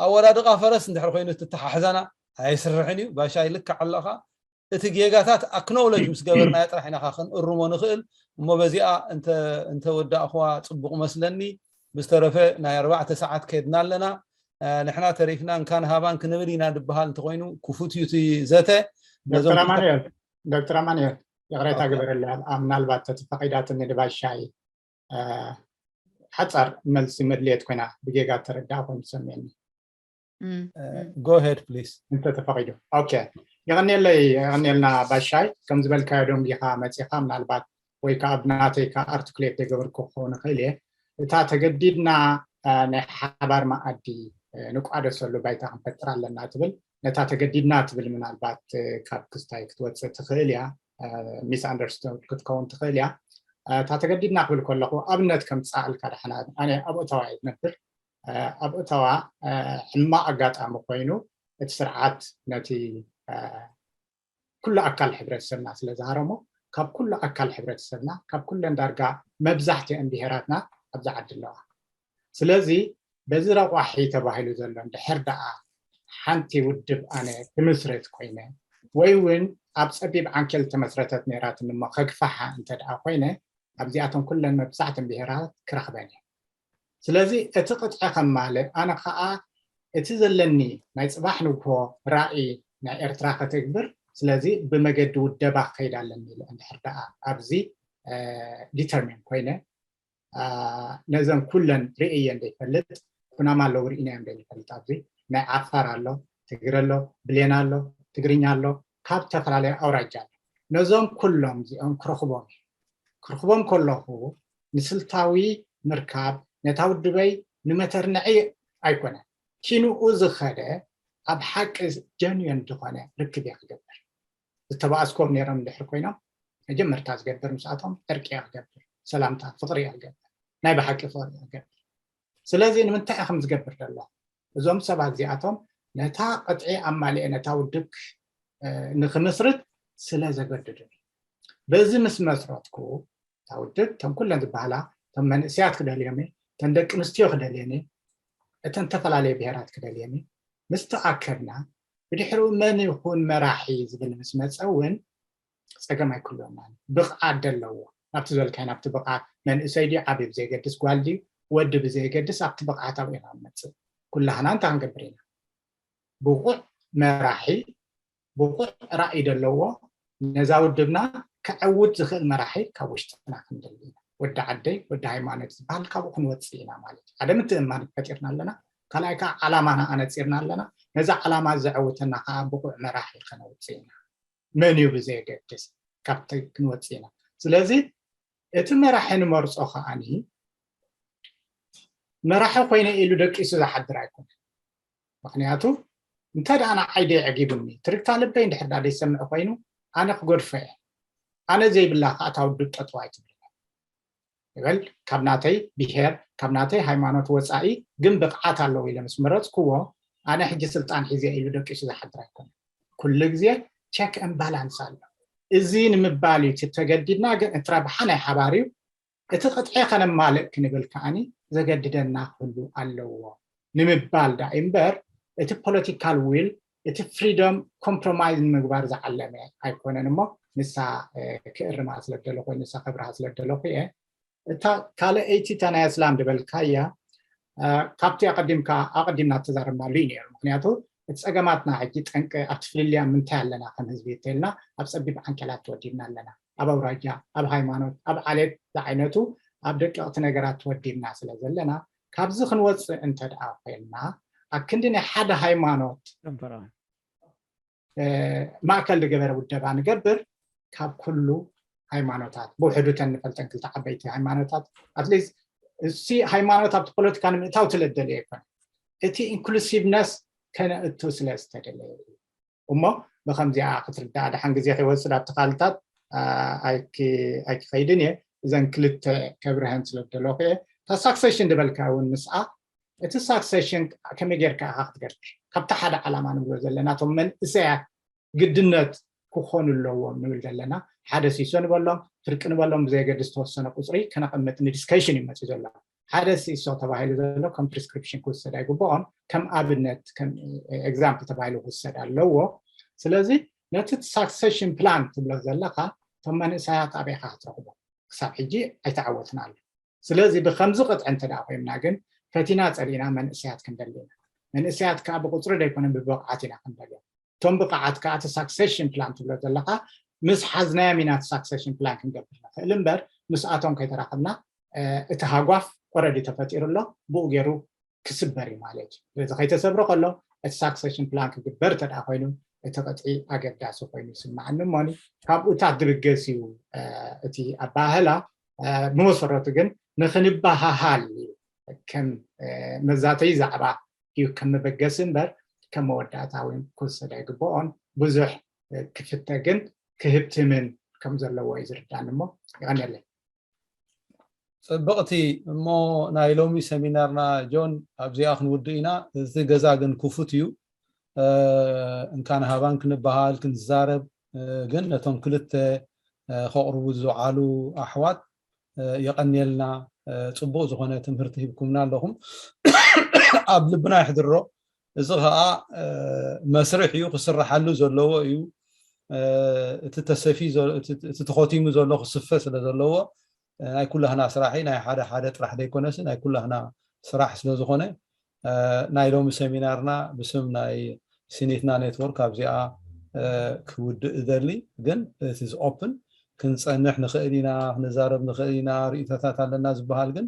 ኣወዳድቃ ፈረስ እንድሕር ኮይኑ ትተሓሕዘና ኣይስርሕን እዩ። ባሻይ ልክዕ ኣለኻ። እቲ ጌጋታት ኣክኖውለጅ ምስ ገበርናዮ ጥራሕ ኢና ክንእርሞ ንኽእል። እሞ በዚኣ እንተወዳእኽዋ ፅቡቅ መስለኒ። ብዝተረፈ ናይ ኣርባዕተ ሰዓት ከድና ኣለና። ንሕና ተሪፍና እንካን ሃባን ክንብል ኢና ዝበሃል እንተኮይኑ ክፉት እዩ እቲ ዘተ። ዶክተር ኣማኑኤል ዶክተር ኣማኑኤል ይቕሬታ ግበረለይ፣ ምናልባት ተተፈቒዳትኒ ድባሻይ ሓፃር መልሲ መድልየት ኮይና ብጌጋ ተረዳእ ኮይኑ ሰሚዕኒ። ጎሄድ ፕሊስ። እንተተፈቒዱ። ኦኬ፣ የቐንየለይ፣ የቐንየልና ባሻይ። ከም ዝበልካዮ ደንጊኻ መፂኻ፣ ምናልባት ወይ ከዓ ብናተይ ከዓ ኣርቲኩሌት ዘይገበርኩ ክኸውን ይኽእል እየ። እታ ተገዲድና ናይ ሓባር መኣዲ ንቋደሰሉ ባይታ ክንፈጥር ኣለና ትብል፣ ነታ ተገዲድና ትብል ምናልባት ካብ ክስታይ ክትወፅእ ትኽእል እያ፣ ሚስ ኣንደርስቱድ ክትከውን ትኽእል እያ። እታ ተገዲድና ክብል ከለኹ ኣብነት ከምፅኣልካ ዳሕና፣ ኣነ ኣብ ኦታዋ እየ ዝነብር። ኣብ ኦታዋ ሕማቕ ኣጋጣሚ ኮይኑ እቲ ስርዓት ነቲ ኩሉ ኣካል ሕብረተሰብና ስለ ዝሃረሞ፣ ካብ ኩሉ ኣካል ሕብረተሰብና፣ ካብ ኩለን ዳርጋ መብዛሕትአን ብሄራትና ኣብዚ ዓዲ ኣለዋ። ስለዚ በዚ ረቋሒ ተባሂሉ ዘሎ እንድሕር ደኣ ሓንቲ ውድብ ኣነ ክምስረት ኮይነ ወይ እውን ኣብ ፀቢብ ዓንኬል ተመስረተት ነይራትኒ እሞ ከግፋሓ እንተ ደኣ ኮይነ ኣብዚኣቶም ኩለን መብዛሕተን ብሄራት ክረኽበን እየ። ስለዚ እቲ ቅጥዒ ከማልእ ኣነ ከዓ እቲ ዘለኒ ናይ ፅባሕ ንግሆ ራእይ ናይ ኤርትራ ከተግብር፣ ስለዚ ብመገዲ ውደባ ክኸይድ ኣለኒ ኢለ እንድሕር ደኣ ኣብዚ ዲተርሚን ኮይነ ነዘን ኩለን ርእየን ዘይፈልጥ፣ ኩናማ ኣለዉ ርኢናዮም ዘይንፈልጥ ኣብዚ ናይ ዓፋር ኣሎ፣ ትግረ ኣሎ፣ ብሌን ኣሎ፣ ትግርኛ ኣሎ፣ ካብ ዝተፈላለዩ ኣውራጃ ኣሎ። ነዞም ኩሎም እዚኦም ክረኽቦም እየ። ክረኽቦም ከለኹ ንስልታዊ ምርካብ ነታ ውድበይ ንመተርንዒ ኣይኮነን። ኪንኡ ዝኸደ ኣብ ሓቂ ጀንዮን ዝኾነ ርክብ እየ ክገብር። ዝተባኣስኮም ነይሮም እንድሕር ኮይኖም መጀመርታ ዝገብር ምስኣቶም ዕርቂ እየ ክገብር፣ ሰላምታ ፍቕሪ እየ ክገብር፣ ናይ ብሓቂ ፍቕሪ እየ ክገብር። ስለዚ ንምንታይ እየ ከም ዝገብር ዘሎ? እዞም ሰባት እዚኣቶም ነታ ቅጥዒ ኣማሊኤ ነታ ውድብ ንክምስርት ስለ ዘገድዱኒ። በዚ ምስ መስረትኩ እታ ውድብ እቶም ኩለን ዝበሃላ እቶም መንእሰያት ክደልዮም እየ፣ እተን ደቂ ኣንስትዮ ክደልየን እየ፣ እተን ዝተፈላለየ ብሄራት ክደልየን እየ። ምስ ተኣከብና ብድሕሪኡ መን ይኹን መራሒ ዝብል ምስ መፀ እውን ፀገም ኣይክልወናን። ብቕዓት ደለዎ ናብቲ ዝበልካይ ናብቲ ብቕዓት መንእሰይ ድዩ ዓብዩ ብዘይገድስ ጓል ድዩ ወዲ ብዘይገድስ ኣብቲ ብቕዓት ኣብኡ ኢና ንመፅእ። ኩላህና እንታይ ክንገብር ኢና? ብቑዕ መራሒ ብቑዕ ራእይ ደለዎ ነዛ ውድብና ከዕውት ዝኽእል መራሒ ካብ ውሽጥና ክንደሊ ኢና። ወዲ ዓደይ ወዲ ሃይማኖት ዝበሃል ካብኡ ክንወፅእ ኢና ማለት እዩ። ሓደ ምትእምማን ፈጢርና ኣለና፣ ካልኣይ ከዓ ዓላማና ኣነፂርና ኣለና። ነዛ ዓላማ ዘዕውተና ከዓ ብቑዕ መራሒ ከነውፅእ ኢና። መን እዩ ብዘየገድስ ካብቲ ክንወፅእ ኢና። ስለዚ እቲ መራሒ ንመርፆ ከዓኒ መራሒ ኮይነ ኢሉ ደቂሱ ዝሓድር ኣይኮነን። ምክንያቱ እንተ ደኣ ንዓይ ደይዕጊቡኒ ትርግታ ልበይ እንድሕር ዳ ደይሰምዕ ኮይኑ ኣነ ክገድፎ እየ። ኣነ ዘይብላ ከዓ እታ ውድብ ጠጠው ኣይትብል ይበል። ካብ ናተይ ብሄር ካብ ናተይ ሃይማኖት ወፃኢ ግን ብቕዓት ኣለዎ ኢለ ምስ መረፅክዎ ኣነ ሕጂ ስልጣን ሒዘ ኢሉ ደቂሱ ዝሓድር ኣይኮነን። ኩሉ ግዜ ቸክ ን ባላንስ ኣሎ። እዚ ንምባል እዩ እቲ ተገዲድና ግን እቲ ረብሓ ናይ ሓባር እዩ። እቲ ቅጥዒ ከነማልእ ክንብል ከዓኒ ዘገድደና ክህሉ ኣለዎ ንምባል ዳ እምበር እቲ ፖለቲካል ዊል እቲ ፍሪደም ኮምፕሮማይዝ ንምግባር ዝዓለመ ኣይኮነን እሞ ንሳ ክእርማ ስለደለኹ ወይ ንሳ ከብርሃ ስለደለኹ እየ። እታ ካልኣይቲ እታ ናይ ኣስላም ዝበልካያ ካብቲ ኣቀዲምካ ኣቀዲምና ተዛረብናሉ እዩ ነይሩ። ምክንያቱ እቲ ፀገማትና ሕጂ ጠንቂ ኣብቲ ፍልልያ ምንታይ ኣለና ከም ህዝቢ እንተልና ኣብ ፀቢብ ዓንኬላት ተወዲብና ኣለና። ኣብ ኣውራጃ፣ ኣብ ሃይማኖት፣ ኣብ ዓሌት ዝዓይነቱ ኣብ ደቀቕቲ ነገራት ተወዲብና ስለ ዘለና ካብዚ ክንወፅእ እንተ ደኣ ኮይንና ኣብ ክንዲ ናይ ሓደ ሃይማኖት ማእከል ዝገበረ ውደባ ንገብር ካብ ኩሉ ሃይማኖታት ብውሕዱ ተን ንፈልጠን ክልተ ዓበይቲ ሃይማኖታት ኣትሊስት እሲ ሃይማኖት ኣብቲ ፖለቲካ ንምእታው ስለደለየ ኣይኮነ እቲ ኢንክሉሲቭነስ ከነእቱ ስለ ዝተደለየ እዩ እሞ ብከምዚኣ ክትርዳእ ደሓን ግዜ ከይወስድ ኣብቲ ካልታት ኣይክኸይድን እየ እዘን ክልተ ከብርሀን ስለደለኹ እየ እታ ሳክሴሽን ዝበልካ እውን ምስኣ እቲ ሳክሴሽን ከመይ ጌርካ ኢኻ ክትገብር ካብቲ ሓደ ዓላማ ንብሎ ዘለና እቶም መንእሰያት ግድነት ክኾኑ ኣለዎም ንብል ዘለና ሓደ ሲሶ ንበሎም ፍርቂ ንበሎም ብዘየገድስ ዝተወሰነ ቁፅሪ ከነቐምጥ ንዲስከሽን እዩ መፅኡ ዘሎ ሓደ ሲሶ ተባሂሉ ዘሎ ከም ፕሪስክሪፕሽን ክውሰድ ኣይግብኦን ከም ኣብነት ከም ኤግዛምፕል ተባሂሉ ክውሰድ ኣለዎ ስለዚ ነቲ ሳክሴሽን ፕላን ትብሎ ዘለካ እቶም መንእሰያት ኣበይካ ክትረኽቦ ክሳብ ሕጂ ኣይተዓወትናሉ ስለዚ ብከምዚ ቅጥዒ እንተ ኮይንና ግን ፈቲና ፀሊእና መንእሰያት ክንደሊ ኢና መንእሰያት ከዓ ብቁፅሪ ዘይኮነ ብብቕዓት ኢና ክንደልዮም እቶም ብቕዓት ከዓ እቲ ሳክሴሽን ፕላን ትብሎ ዘለካ ምስ ሓዝናዮም ኢና እቲ succession plan ክንገብር ንኽእል እምበር ምስኣቶም ከይተራኸብና እቲ ሃጓፍ already ተፈጢሩ ኣሎ፣ ብኡ ገይሩ ክስበር እዩ ማለት እዩ። ስለዚ ከይተሰብረ ከሎ እቲ succession plan ክግበር እንተ ኮይኑ እቲ ቅጥዒ ኣገዳሲ ኮይኑ ይስማዓኒ እሞኒ ካብኡታት ዝብገስ እዩ እቲ ኣባህላ። ብመሰረቱ ግን ንክንበሃሃል እዩ ከም መዛተይ ዛዕባ እዩ ከም መበገሲ እምበር ከም መወዳእታ ወይ ክወሰድ ኣይግበኦን። ብዙሕ ክፍተ ግን ክህብትምን ከም ዘለዎ እዩ ዝርዳኒ እሞ ይቐነለይ። ፅብቕቲ እሞ ናይ ሎሚ ሰሚናርና ጆን ኣብዚኣ ክንውድእ ኢና። እዚ ገዛ ግን ክፉት እዩ። እንካን ሃባን ክንበሃል ክንዛረብ ግን ነቶም ክልተ ከቕርቡ ዝውዓሉ ኣሕዋት የቐንየልና። ፅቡቕ ዝኾነ ትምህርቲ ሂብኩምና ኣለኹም። ኣብ ልብና ይሕድሮ። እዚ ከዓ መስርሕ እዩ፣ ክስርሓሉ ዘለዎ እዩ። እቲ ተሰፊ እቲ ተኸቲሙ ዘሎ ክስፈ ስለ ዘለዎ ናይ ኩላህና ስራሕ ናይ ሓደ ሓደ ጥራሕ ዘይኮነስ ናይ ኩላህና ስራሕ ስለ ዝኾነ ናይ ሎሚ ሰሚናርና ብስም ናይ ሲኒትና ኔትወርክ ኣብዚኣ ክውድእ እደሊ። ግን እቲ ኦፕን ክንፀንሕ ንኽእል ኢና፣ ክንዛረብ ንኽእል ኢና፣ ርእይቶታት ኣለና ዝበሃል ግን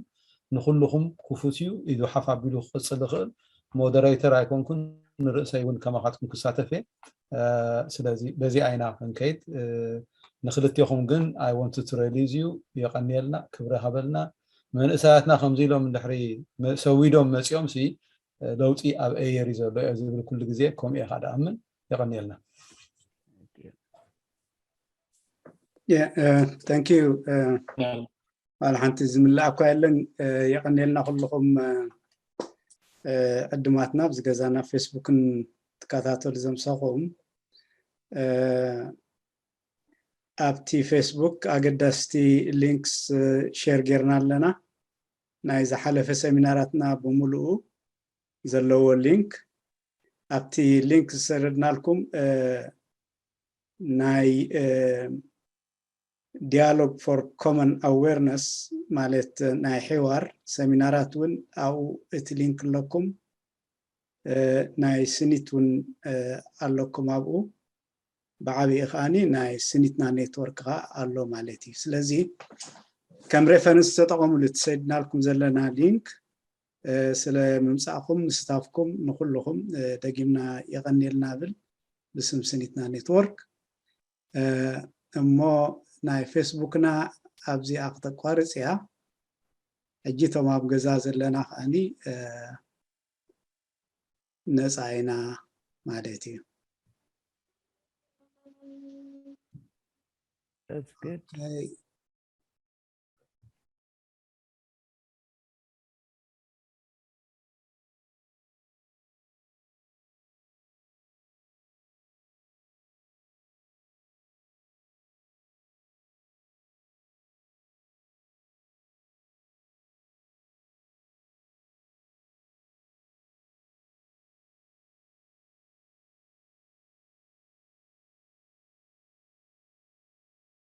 ንኩልኹም ክፉት እዩ። ኢዱ ሓፍ ኣቢሉ ክቕፅል ዝኽእል ሞደሬተር ኣይኮንኩን፣ ንርእሰይ እውን ከማኻትኩም ክሳተፍ እየ። ስለዚ በዚኣ ኢና ክንከይድ። ንክልቴኹም ግን I want to release you። የቐንየልና፣ ክብሪ ሃበልና። መንእሰያትና ከምዚ ኢሎም እንድሕሪ ሰዊዶም መፂኦም ሲ ለውጢ ኣብ ኤየር እዩ ዘሎ እየ ዝብል ኩሉ ግዜ ከምኡ እየ ከዓ ድኣምን። የቐንየልና። Thank you። ዋላ ሓንቲ ዝምልእ እኳ የለን። የቐንየልና ኩልኹም ዕድማትና ኣብዚ ገዛና ፌስቡክን ትከታተሉ ዘምሰኹም ኣብቲ ፌስቡክ ኣገዳስቲ ሊንክስ ሼር ጌርና ኣለና። ናይ ዝሓለፈ ሰሚናራትና ብምሉኡ ዘለዎ ሊንክ ኣብቲ ሊንክ ዝሰደድናልኩም ናይ dialogue for common awareness ማለት ናይ ሕዋር ሰሚናራት እውን ኣብኡ እቲ ሊንክ ኣለኩም። ናይ ስኒት እውን ኣለኩም ኣብኡ። ብዓብኡ ከዓኒ ናይ ስኒትና ኔትወርክ ከዓ ኣሎ ማለት እዩ። ስለዚ ከም ሬፈረንስ ተጠቐምሉ። እቲ ሰዲናልኩም ዘለና ሊንክ ስለ ምምፃእኩም ምስታፍኩም ንኩልኹም ደጊምና የቐንየልና ብል ብስም ስኒትና ኔትወርክ። እሞ ናይ ፌስቡክና ኣብዚኣ ክተቋርፅ እያ። ሕጂ እቶም ኣብ ገዛ ዘለና ከዓኒ ነፃ ኢና ማለት እዩ። That's good.